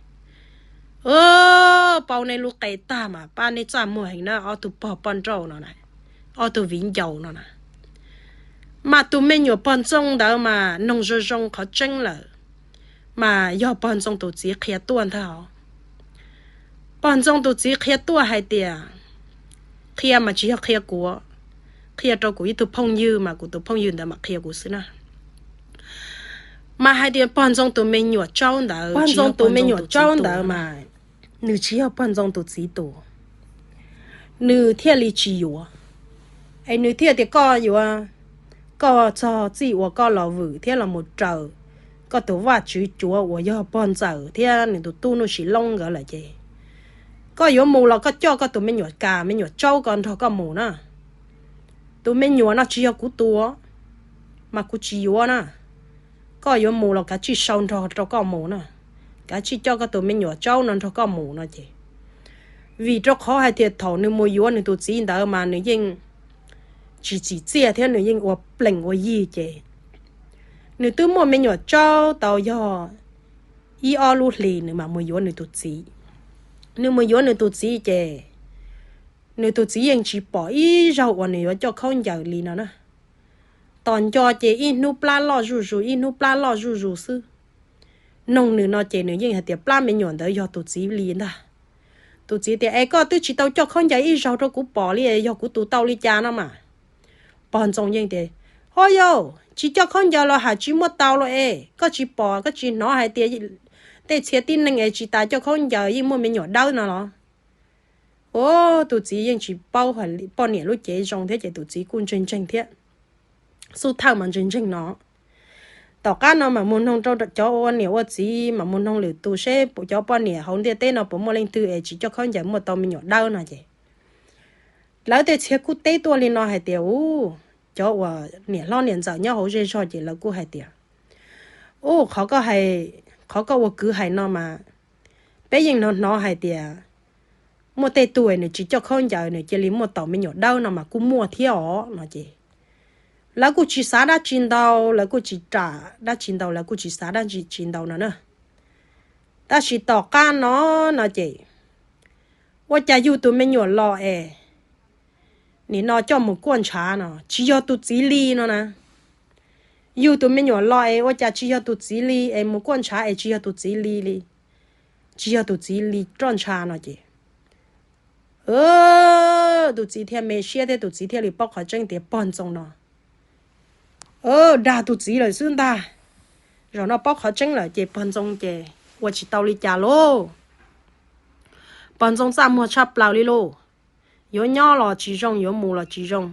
Pau nej lub qe tag mas pab nej txaj muag heev na ob tug pog poj nrauj no na, ob tug viv ncaus no na. Mas tus me nyuam pog ntxoo ntawd mas noog zoo zoo qhov tseeb lawm, mas yog pog ntxoo tus txiv qhia tuaj ntag os. Pog ntxoo tus txiv qhia tuaj hais tias, qhia mas tsis yog qhia kuv, qhia rau kuv ib tug phooj ywg mas kuv tus phooj ywg ntawd mam qhia kuv xwb na. Mas hais tias pog ntxoo tus me nyuam tsaub ntawd, pog ntxoo tus me nyuam tsaub ntawd mas nws tsis yog pog ntxoo tus txiv tus, nws thiaj li tsis yuav. Es nws thiaj tias koj yuav, koj txog txij uas koj los vwm thiab los mus raws koj tus vaj tswv cuav uas yog pog ntxawm thiab nws tus tub Nuj Sim Loob nkawd lawm ces, koj yuav mus los koj coj koj tus me nyuam kas me nyuam tsaub ko nrog koj mus na. Tus me nyuam no tsis yog kuv tus, mas kuv tsis yuav na. Koj yuav mus los kav tsij sau nrog rau koj mus na, kav tsij coj koj tus me nyuam tsaub no nrog koj mus no ces, vim rau qhov hais tias thaum nws mus yuav nws tus txiv ntawd mas nws yeej tsis tsim txiaj thiab nws yeej ua plees ua yig ces, nws twb muaj me nyuam tsaub tau yog ib ob lub hlis nws mam mus yuav nws tus txiv. Nws mus yuav nws tus txiv ces, nws tus txiv yeej tsis pom ib zaug uas nws yuav coj khaub ncaws li no na. Tos nco ces ib hnub plab loj zuj zus ib hnub plab loj zuj zus xwb. Noog nws no ces nws yeej hais tias plab me nyuam ntawd yog tus txiv li ntag. Tus txiv tias es koj twb tsis tau coj khaub ncaws ib zaug rau kuv pom li, yog kuv tus tau li cas no mas. Pog ntxoo yeej tias, o yau, tsis coj khaub ncaws los hais tsis muaj tau los es koj tsis pom koj tsis hnov hais tias tej txhia tib neeg es tsis tas coj khaub ncaws yeej muaj me nyuam dawb no los? Tus txiv yeej tsis paub poj niam lub cev zoo thiab ces tus txiv kuj ntseeg ntseeg thiab. Xub thawj mas ntseeg ntseeg no. Tom qab no mam mus noog rau cov ua niam ua txiv, mam mus noog lwm tus seb cov poj niam hauv ntiaj teb no puas muaj leej twg es tsis coj khaub ncaws muaj tau me nyuam dawb no ces, lawv tej txhia kuj teb tuaj li no hais tias, u, cov uas niam hlob niam ntxawm nyob hauv zej zog ces lawv kuj hais tias, u, qhov koj hais, qhov koj ua kwv hais no mas peb yeej hnov hnov hais tias muaj tej tug nws tsis coj khaub ncaws nws cia li muaj tau me nyuam dawb no mas kuj muaj thiab os no ces, lawv kuj tsis xav dab tsi ntau, lawv kuj tsis ram dab tsi ntau, lawv kuj tsis xav dab tsi ntau no na. Tab sis tom qab no, no ces, ua cas yug tus me nyuam los es nim no coj mus kuaj ntshav no tsis yog tus txiv li no na. Yug tus me nyuam los es ua cas tsis yog tus txiv li es mus kuaj ntshav es tsis yog tus txiv li li, tsis yog tus txiv li roj ntsha no ces, tus txiv thiaj me siab thiab tus txiv thiaj li paub qhov tseeb tias pog ntxoo no dag tus txiv lawm xwb ntag. Zaum no paub qhov tseeb lawm ces pog ntxoo ces ua tsis tau li cas lauj. Pog ntxoo txaj muag tshaj plaws li lauj. Yuav nyob los tsis zoo, yuav mus los tsis zoo,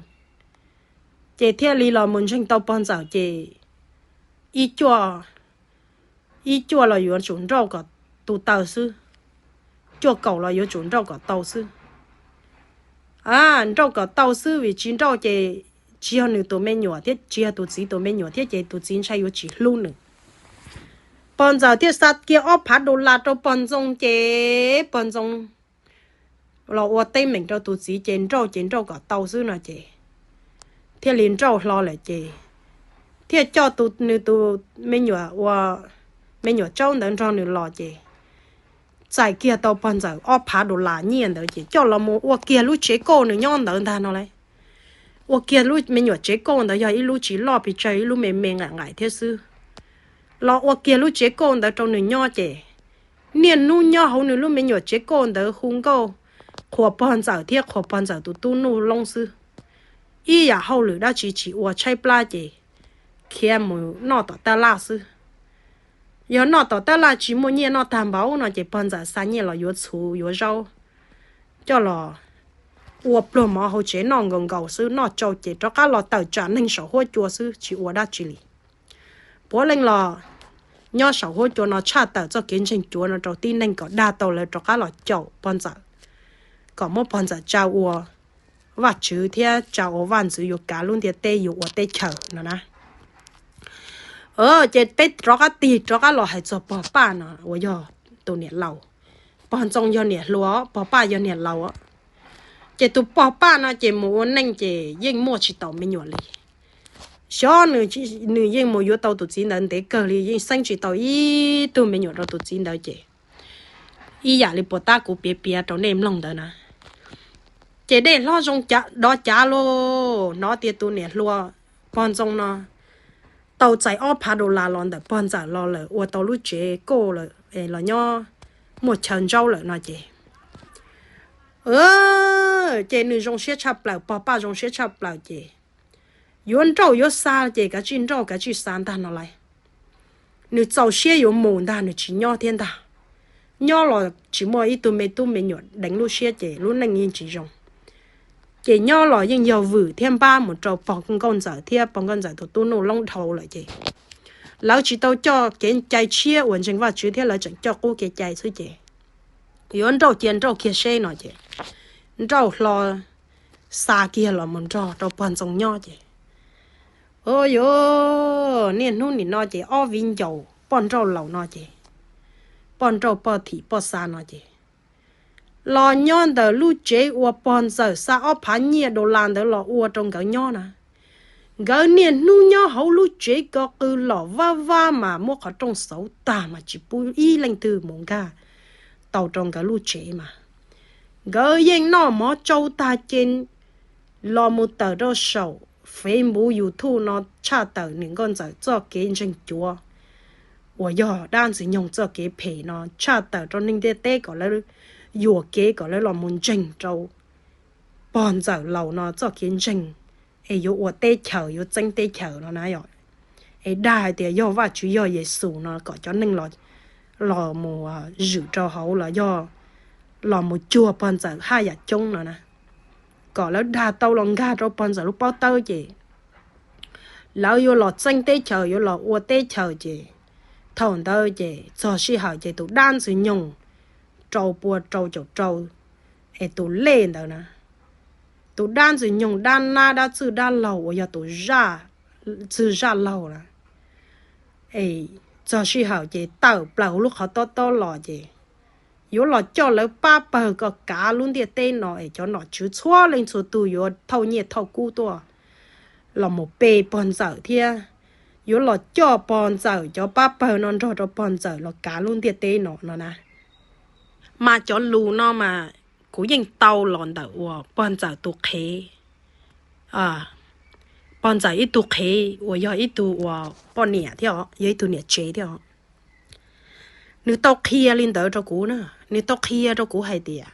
ces thiaj li los mus ntseeg tau pog ntxawm ces ib cuaj, ib cuaj los yuav tsum nrauj kom tu taw xwb, cuaj kaum los yuav tsum nrauj kom tau xwb. A, nrauj kom tau xwb vim tsis nrauj ces tsis yog nws tus me nyuam thiab tsis yog tus txiv tus me nyuam thiab ces tus txiv ntshai yuav tsis hlub nws. Pog ntxawm thiaj xa kiag ob phav dollar rau pog ntxoo ces pog ntxoo los ua teeb meem rau tus txiv ces nrauj ces nrauj kom tau xwb no ces thiaj li nrauj hlo lawm ces thiaj coj tus, nws tus me nyuam ua, me nyuam tsaub ntawd nrog nws los ces txais kiag tau pog ntxawm ob phav dollar nyiaj ntawd ces coj los mus ua kiag lub tsev kauj nws nyob ntawd ntag no lauj. Ua kiag lub me nyuam tsev kauj ntawd yog ib lub tsis loj pes tsawg, ib lub me me nqaim nqaim thiab xwb. Los ua kiag lub tsev kauj ntawd rau nws nyob ces niaj hnub nyob hauv nws lub me nyuam tsev kauj ntawd hu nkauj qhuas pog ntxawm thiab qhuas pog ntxawm tus tub Nuj Loob xwb. Ib yam hauj lwm dab tsi tsis ua, tshaib plab ces khiav mus noj tom tab laj xwb. Yog noj tom tab laj tsis muaj nyiaj noj tag npaum no ces pog ntxawm xa nyiaj los yuav txhuv yuav zaub coj los ua pluag mov hauv tsev noj nkaus nkaus xwb, noj tsau ces rov qab los tawm tsam neeg saum huab cua xwb tsis ua dab tsi li. Puav leej los nyob saum huab cua no tshaj tawm txoj kev ntseeg cuav no rau tib neeg kom dag tau lawv rov qab los caum pog ntxawm, kom muab pog ntxawm tsa ua vaj tswv thiab tsa ua vaj ntxwv yuav kav lub ntiaj teb yuav ua teb chaws no na. Ces peb rov qab tig rov qab los hais txog pog Paj no uas yog tus niam laus. Pog Ntxoo yog niam hluas, pog Paj yog niam laus. Ces tus pog Paj no ces mus ua neej ces yeej muaj tsis tau me nyuam li. Xyov nws yeej mus yuav tau tus txiv ntawd ntev kawg li, yeej xeeb tsis tau ib tug me nyuam rau tus txiv ntawd ces ib yam li puas tab kuv piav piav rau nej mloog ntawd na. Ces dej hlob zoo dov cav lauj, hnov tias tus niam hluas pog Ntxoo no tau txais ob phav dollar los ntawm pog ntxawm los lawm, ua tau lub tsev kauj lawm los nyob muaj chaw ntsaub lawm no ces, ces nws zoo siab tshaj plaws, pog Paj zoo siab tshaj plaws ces yuav nrauj yuav xa ces kav tsij nrauj kav tsij xa ntag no lauj. Nws txaus siab yuav mus ntag, nws tsis nyob thiab ntag. Nyob los tsis muaj ib tug me tub me nyuam deev lub siab ces lub neej yeej tsis zoo. Ces nyob los yeej yog vwm thiab npab mus rau pog nkauj ntxawm thiab pog nkauj ntxawm tus tub Nuj Loob dhau lawm ces lawv tsis tau coj kev cai tshiab uas ntseeg Vajtswv thiab lawv tseem coj qub kev cai xwb ces yuav nrauj cia nrauj kiag seb no ces nrauj hlo xa kiag los mus nrog rau pog Ntxoo nyob ces, o yuav niaj hnub nim no ces ob viv ncaus poj nrauj laus no ces poj nrauj poj thim poj xa no ces los nyob ntawm lub tsev uas pog ntxawm xa ob phav nyiaj dollar ntawd los ua rau nkawd nyob na. Nkawd niaj hnub nyob hauv lub tsev ko qw los vab vab mas muab qhov rooj xauv tag mas tsis pub ib leej twg mus nkag tau rau nkawd lub tsev mas. Nkawd yeej noj mov tsau tag ces los mus tawm rau saum Facebook YouTube no tshaj tawm niam nkauj ntxawm txoj kev ntseeg cuav uas yog dab ntxwg nyoog txoj kev phem no tshaj tawm rau neeg ntiaj teb kom lawv yuam kev kom lawv los mus ntseeg rau pog ntxawm laus no txoj kev ntseeg es yuav ua teb chaws yuav txeeb teb chaws no na yom. Es dag hais tias yog Vajtswv yog Yexus no kom cov neeg los mus zwm rau hauv los yog los mus cuag pog ntxawm haj yam coob no na. Kom lawv dag tau los nkag rau pog ntxawm lub pob tawb ces lawv yuav los txeeb teb chaws yuav los ua teb chaws ces thaum ntawd ces txog sij hawm ces tus dab ntxwg nyoog rau pua rau caum rau es tus lej ntawd na, tus dab ntxwg nyoog dab nab dab txwj dab laug uas yog tus zaj txwj zaj laug na, es txog sij hawm ces tawm plaws hauv lub qhov tob tob los ces yuav los coj lawv pab pawg kom kav lub ntiaj teb no es cov nom tswv txhua leej txhua tug yuav thauj nyiaj thauj kub tuaj los mus pe pog ntxawm thiab yuav los coj pog ntxawm cov pab pawg no nrog rau pog ntxawm los kav lub ntiaj teb no no na. Mas cov lus no mas kuv yeej tau los ntawm uas pog ntxawm tus qhev, pog ntxawm ib tug qhev uas yog ib tug uas poj niam thiab os, yog ib tug niam tsev thiab os. Nws tau qhia li ntawd rau kuv na, nws tau qhia rau kuv hais tias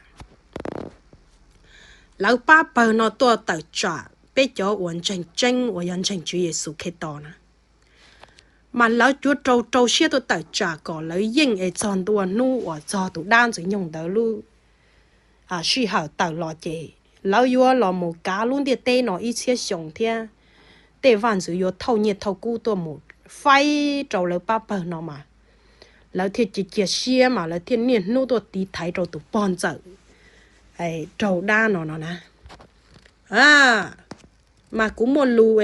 lawv pab pawg no tuaj tawm tsam peb cov uas ntseeg tseeb uas yog ntseeg Tswv Yexus Khetos na, mas lawv cuav rau rau siab tuaj tawm tsam kom lawv yeej es txog ntua hnub uas txog tus dab ntxwg nyoog ntawd lub sij hawm tawm los ces lawv yuav los mus kav lub ntiaj teb no ib txhiab xyoo thiab tej vaj ntxwv yuav thauj nyiaj thauj kub tuaj mus faib rau lawv pab pawg no mas lawv thiaj cia cia siab mas lawv thiaj niaj hnub tuaj tiv thaiv rau tus pog ntxawm raug dab no no na. Mas kuv muaj lus,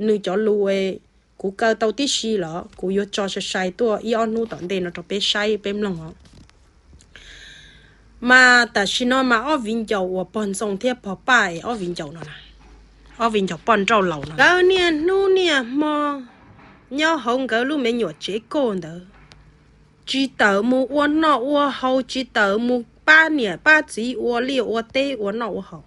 nws cov lus kuv kaw tau tib si los kuv yuav tso sai sai tuaj ib ob hnub tom ntej no rau peb saib peb mloog os. Mas tam sim no mas ob viv ncaus uas pog Ntxoo thiab pog Paj es ob viv ncaus no, ob viv ncaus poj nrauj laus no lawv niaj hnub niaj hmo nyob hauv nkawd lub me nyuam tsev kauj ntawd, tsis tawm mus ua noj ua haus, tsis tawm mus pab niam pab txiv ua liaj ua teb ua noj ua haus.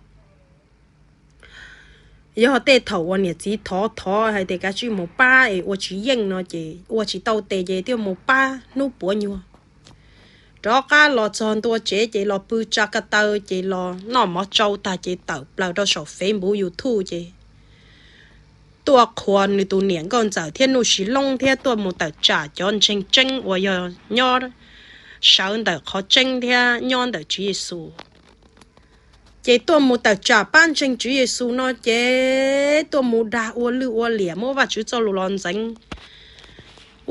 Yog tej thaum uas niam txiv thov thov hais tias kav tsij mus pab es ua tsis yeej no ces ua tsis tau tes ces thiaj mus pab hnub puav nyuag. Rov qab los txog ntua tsev ces los pw tsa ka taw ces los noj mov tsau tag ces tawm plaws rau saum Facebook YouTube ces tuaj qhuas nws tus niam nkauj ntxawm thiab Nuj Sis Loob thiab tuaj mus tawm tsam cov ntseeg tseeb uas yog nyob sawv ntawm qhov tseeb thiab nyob ntawm Tswv Yexus. Ces tuaj mus tawm tsam pab ntseeg Tswv Yexus no ces tuaj mus dag ua lwj ua liam muab Vajtswv txoj lus los ntxeev,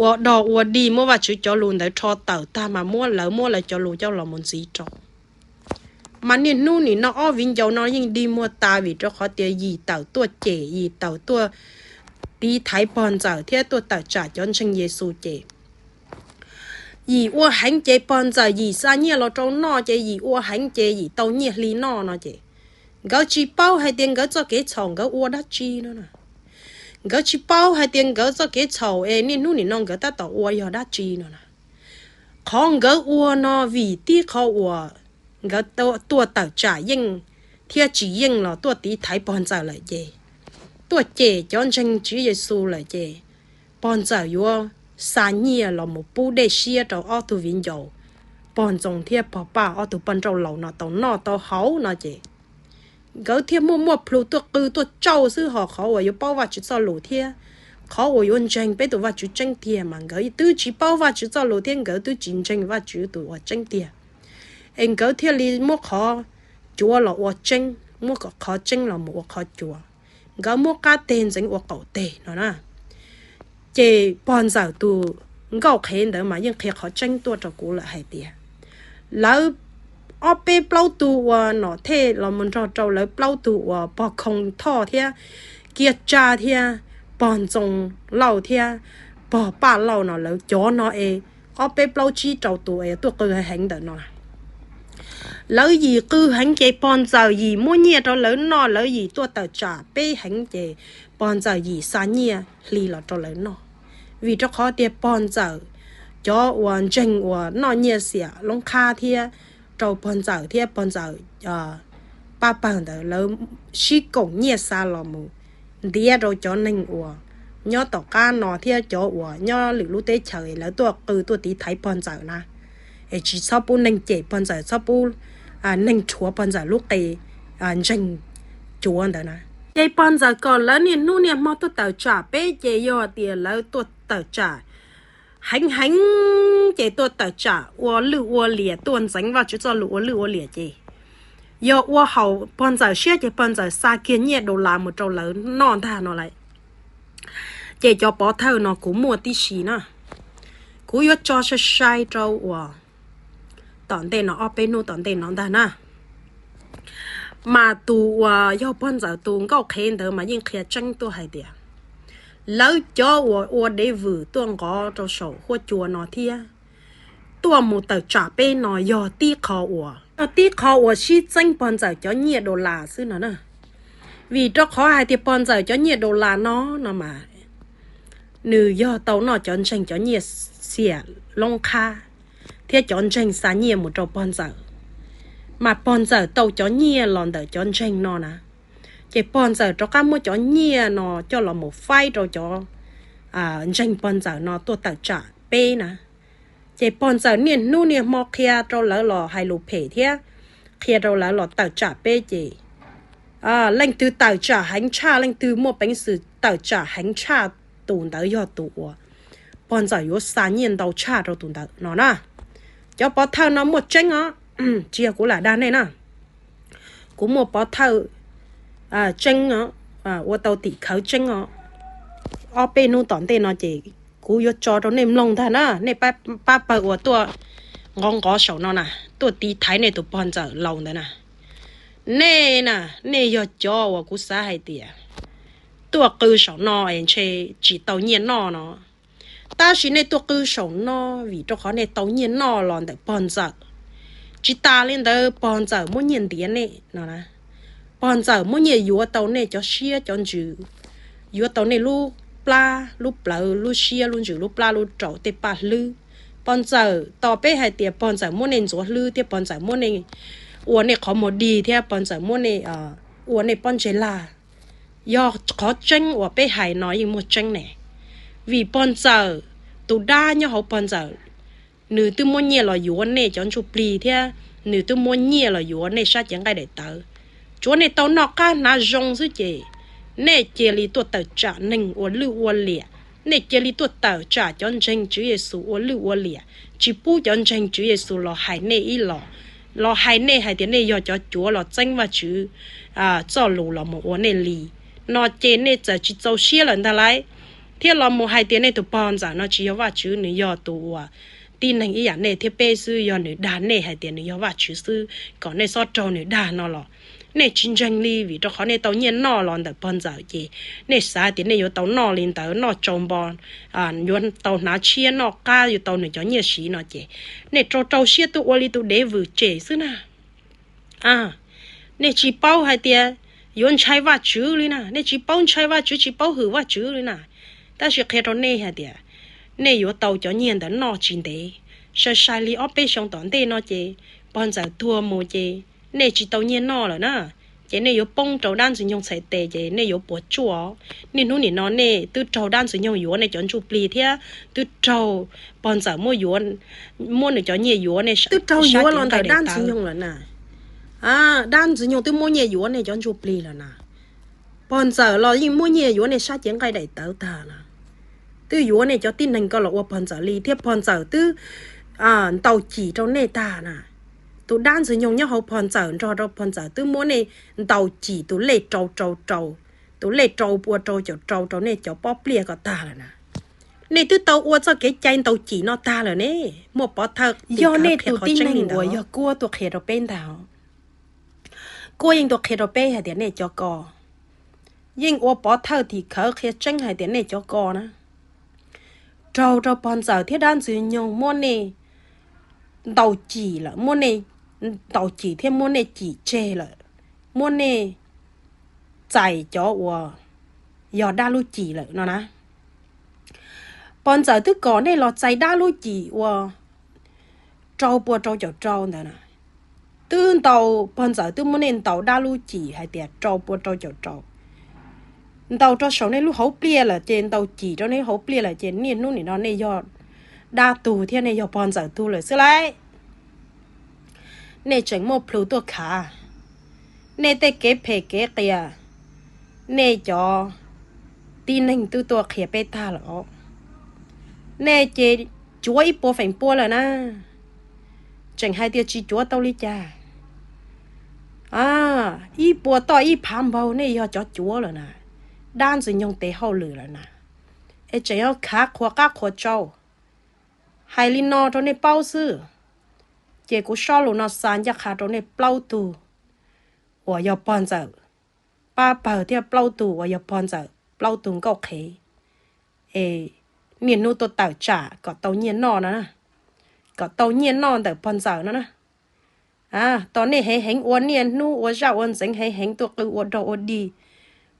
ua dog ua dig muab Vajtswv cov lus ntawd rho tawm tag mas muab lawv muab lawv cov lus coj los mus ntxiv rau. Mas niaj hnub nim no ob viv ncaus no yeej dig muag tas vim rau qhov tias yim tawm tuaj cem, yim tawm tuaj tiv thaiv pog ntxawm thiab tuaj tawm tsam cov ntseeg Yexus ces yim ua heev ces pog ntxawm yim xa nyiaj los rau noj ces yim ua heev ces yim tau nyiaj hli noj no ces Nkawd tsis paub hais tias nkawd txoj kev txhaum nkawd ua dab tsi no na. Nkawd tsis paub hais tias nkawd txoj kev txhaum es niaj hnub nim no nkawd tab tom ua yog dab tsi no na. Qhov nkawd ua no vim tib qhov uas nkawd tuaj tawm tsam yeej thiab tsis yeej los tuaj tiv thaiv pog ntxawm lawm ces, tuaj cem cov ntseeg Tswv Yexus lawm ces, pog ntxawm yuav xa nyiaj los mus pub dej siab rau ob tug viv ncaus, pog Ntxoov thiab pog Paj ob tug poj nrauj laus no tau noj tau haus no ces, nkawd thiaj muaj muaj plhus tuaj qw tuaj tsauj xwb, ho qhov uas yuav paub Vajtswv txoj lus thiab qhov uas yuav ntseeg peb tus Vajtswv tseeb tiag mas nkawd twb tsis paub Vajtswv txoj lus thiab nkawd twb tsis ntseeg Vajtswv tus uas tseeb tiag. Es nkawd thiaj li muab qhov cuav los ua tseeb, muab qhov tseeb los mus ua qhov cuav, nkawd muab qab teg ntxeev ua qaum teg no na. Ces pog ntxawm tus nkauj qhev ntawd mas yeej qhia qhov tseeb tuaj rau kuv lawm hais tias, lawv ob peb plaub tug uas nom thej los mus nrog rau lawv plaub tug uas pog Khoo Thoj thiab Kiab Tsab thiab pog Ntxoo Lauj thiab pog Paj Lauj no, lawv cov no es ob peb plaub tsib rau tus es tuaj qw heev ntawm no, lawv yim qw heev ces pog ntxawm yim muab nyiaj rau lawv noj, lawv yim tuaj tawm tsam peb heev ces pog ntxawm yim xa nyiaj hli los rau lawv noj. Vim rau qhov tias pog ntxawm cov uas ntseeg uas noj nyiaj xiam loob qhab thiab rau pog ntxawm thiab pog ntxawm pab pawg ntawd lawv sib koom nyiaj xa los mus ntiav rau cov neeg uas nyob tom qab no thiab cov uas nyob lwm lub teb chaws lawv tuaj qw tuaj tiv thaiv pog ntxawm na, es tsis txhob pub neeg cem pog ntxawm, txhob pub neeg rhuav pog ntxawm lub qe ntseeg cuav ntawd na. Ces pog ntxawm kom lawv niaj hnub niaj hmo tuaj tawm tsam peb ces yog tias lawv tuaj tawm tsam heev heev ces tuaj tawm tsam ua lwj ua liam, tuaj ntxeev Vajtswv txoj lus ua lwj ua liam ces yog ua haum pog ntxawm siab ces pog ntxawm xa kiag nyiaj dollar mus rau lawv noj ntag no lawm. Ces cov pov thawj no kuv muaj tib si na, kuv yuav tso sai sai rau uas tom ntej no ob peb hnub tom ntej no ntag na. Mas tus uas yog pog ntxawm tus nkauj qhev ntawd mas yeej qhia tseeb tuaj hais tias, lawv cov uas ua dev vwm tuaj nqov rau saum huab cua no thiab tuaj mus tawm tsam peb no yog tib qho uas, yog tib qho uas sib txeeb pog ntxawm cov nyiaj dollar xwb no na. Vim rau qhov hais tias pog ntxawm cov nyiaj dollar no, no mas nws yog tau noj cov ntseeg cov nyiaj xiam loob qhab thiab cov ntseeg xa nyiaj mus rau pog ntxawm, mas pog ntxawm tau cov nyiaj los ntawm cov ntseeg no na. Ces pog ntxawm rov qab muab cov nyiaj no coj los mus faib rau cov ntseeg pog ntxawm no tuaj tawm tsam peb na. Ces pog ntxawm niaj hnub niaj hmo qhia rau lawv los hais lus phem thiab qhia rau lawv los tawm tsam peb ces leej twg tawm tsam heev tshaj, leej twg muaj peev xwm tawm tsam heev tshaj, tus ntawd yog tus uas pog ntxawm yuav xa nyiaj ntau tshaj rau tus ntawd no na. Cov pov thawj no muaj tseeb os, tsis yog kuv lam dag nej na. Kuv muaj pov thawj tseeb os, ua tau tim khawv tseeb os. Ob peb hnub tom ntej no ces kuv yuav tso rau nej mloog ntag na, nej pab pawg uas tuaj nqov nqov saum no na, tuaj tiv thaiv nej tus pog ntxawm laus ntawd na. Nej na, nej yog cov uas kuv xav hais tias tuaj qw saum no es ntshe tsis tau nyiaj noj no. Tab sis nej tuaj qw saum no vim rau qhov nej tau nyiaj noj los ntawm pog ntxawm. Tsis tas li ntawd pog ntxawm muab nyiaj ntiav nej no, pog ntxawm muab nyiaj yuav tau nej cov siab cov ntsws, yuav tau nej lub plab lub plawv, lub siab lub ntsws, lub plab lub raum, tej paj hlwb. Pog ntxawm tos peb hais tias pog ntxawm muab nej ntxuav hlwb thiab pog ntxawm muab nej ua nej qhov muag dig thiab pog ntxawm muab nej ua nej pob ntseg lag. Yog qhov tseeb uas peb hais no yeej muaj tseeb ne, vim pog ntxawm, tus dab nyob hauv pog ntxawm, nws twb muab nyiaj los yuav nej cov ntsuj plig thiab nws twb muab nyiaj los yuav nej sab cev nqaij daim tawv. Tsuav nej tau noj qab hnav zoo xwb ces nej cia li tuaj tawm tsam neeg ua lwj ua liam, nej cia li tuaj tawm tsam cov ntseeg Tswv Yexus ua lwj ua liam, tsis pub cov ntseeg Tswv Yexus los hais nej ib los, los hais nej hais tias nej yog cov cuav los txeeb Vajtswv txoj lus los mus ua nej li no ces nej txawm tsis txaus siab lawm ntag lauj. Thiab los mus hais tias nej tus pog ntxawm no tsis yog Vajtswv, nws yog tus uas tib neeg ib yam nej thiab peb xwb, yog nws dag nej hais tias nws yog Vajtswv xwb kom nej txhob raug nws dag no los nej tsis ntseeg li, vim rau qhov nej tau nyiaj noj los ntawm pog ntxawm ces nej xav tias nej yuav tau noj li ntawd, noj tsau npo, yuav tau hnav tshiab noj qab, yuav tau nws cov nyiaj siv no ces nej rau rau siab tuaj ua li tus dev vwm tsem xwb na. Nej tsis paub hais tias yuav ntshai Vajtswv li na, nej tsis paub ntshai Vajtswv, tsis paub hwm Vajtswv li na. Tab sis qhia rau nej hais tias nej yuav tau cov nyiaj ntawd noj tsis ntev, sai sai li ob peb xyoo tom ntej no ces pog ntxawm tuag mus ces nej tsis tau nyiaj noj lawm na. Ces nej yuav poob rau dab ntxwg nyoog txhais tes ces nej yuav puas tsuaj. Niaj hnub nim no nej twb raug dab ntxwg nyoog yuav nej cov ntsuj plig thiab twb raug pog ntxawm muab yuav, muab nws cov nyiaj yuav nej twb raug yuav los ntawm dab ntxwg nyoog lawm na. Dab ntxwg nyoog twb muab nyiaj yuav nej cov ntsuj plig lawm na. Pog ntxawm los yeej muab nyiaj yuav nej sab cev nqaij daim tawv tag na. Twb yuav nej cov tib neeg ko los ua pog ntxawm li thiab pog ntxawm twb ntaus cim rau nej tag na. Tus dab ntxwg nyoog nyob hauv pog ntxawm nrog rau pog ntxawm twb muab nej ntaus cim tus lej rau rau rau, tus lej rau pua rau caum rau rau nej cov pob pliaj ko tag lawm na. Nej twb tau ua txoj kev cai ntaus cim no tag lawm ne. Muaj pov thawj, yog nej tus tib neeg uas yog Kuab tuaj qhia rau peb ntag. Kuab yeej tuaj qhia rau peb hais tias nej cov ko, yeej ua pov thawj tim khawv qhia tseeb hais tias nej cov ko na, raug rau pog ntxawm thiab dab ntxwg nyoog muab nej ntaus cim lawm, muab nej ntaus cim thiab muab nej cim tseg lawm, muab nej txais cov uas yog dab lub cim lawm no na. Pog ntxawm twb kom nej los txais dab lub cim uas rau pua rau caum rau ntawd na. Twb ntaus, pog ntxawm twb muab nej ntaus dab lub cim hais tias rau pua rau caum rau, ntaus rau saum nej lub hauv pliaj lawm ces ntaus cim rau nej lub hauv pliaj lawm ces niaj hnub nim no nej yog dab tug thiab nej yog pog ntxawm tug lawm xwb lauj. Nej tseem muaj plhus tuaj khav, nej tej kev phem kev qias, nej cov tib neeg twb tuaj qhia peb tag lawm os. Nej ces cuav ib puas feem pua lawm na, tseem hais tias tsis cuav tau li cas. Ib puas toj ib phav npaug nej yog cov cuav lawm na, dab ntxwg nyoog tes hauj lwm lawm na, es tseem yuav khav qhuas qab qhuas tsau. Hais li no rau nej paub xwb, ces kuv sob lus no xa ncaj qha rau nej plaub tug uas yog pog ntxawm pab pawg thiab plaub tug uas yog pog ntxawm plaub tug nkauj qhev, es niaj hnub tuaj tawm tsam kom tau nyiaj noj no, kom tau nyiaj noj ntawm pog ntxawm no na. Tos nej heev heev ua niaj hnub ua zaj ua ntxeev heev heev tuaj qw ua dog ua dig,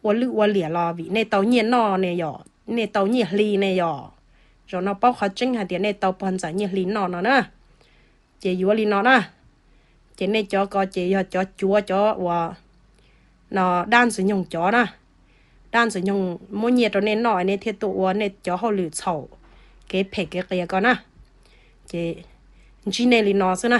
ua lwj ua liam los vim nej tau nyiaj noj ne yom, nej tau nyiaj hli ne yom. Zaum no paub qhov tseeb hais tias nej tau pog ntxawm nyiaj hli noj no na. Ces yuav li no na, ces nej cov ko ces yog cov cuav cov uas no dab ntxwg nyoog cov na. Dab ntxwg nyoog muab nyiaj rau nej noj nej thiaj tuaj ua nej cov hauj lwm txhaum, kev phem kev qias ko na. Ces ntsib nej li no xwb na.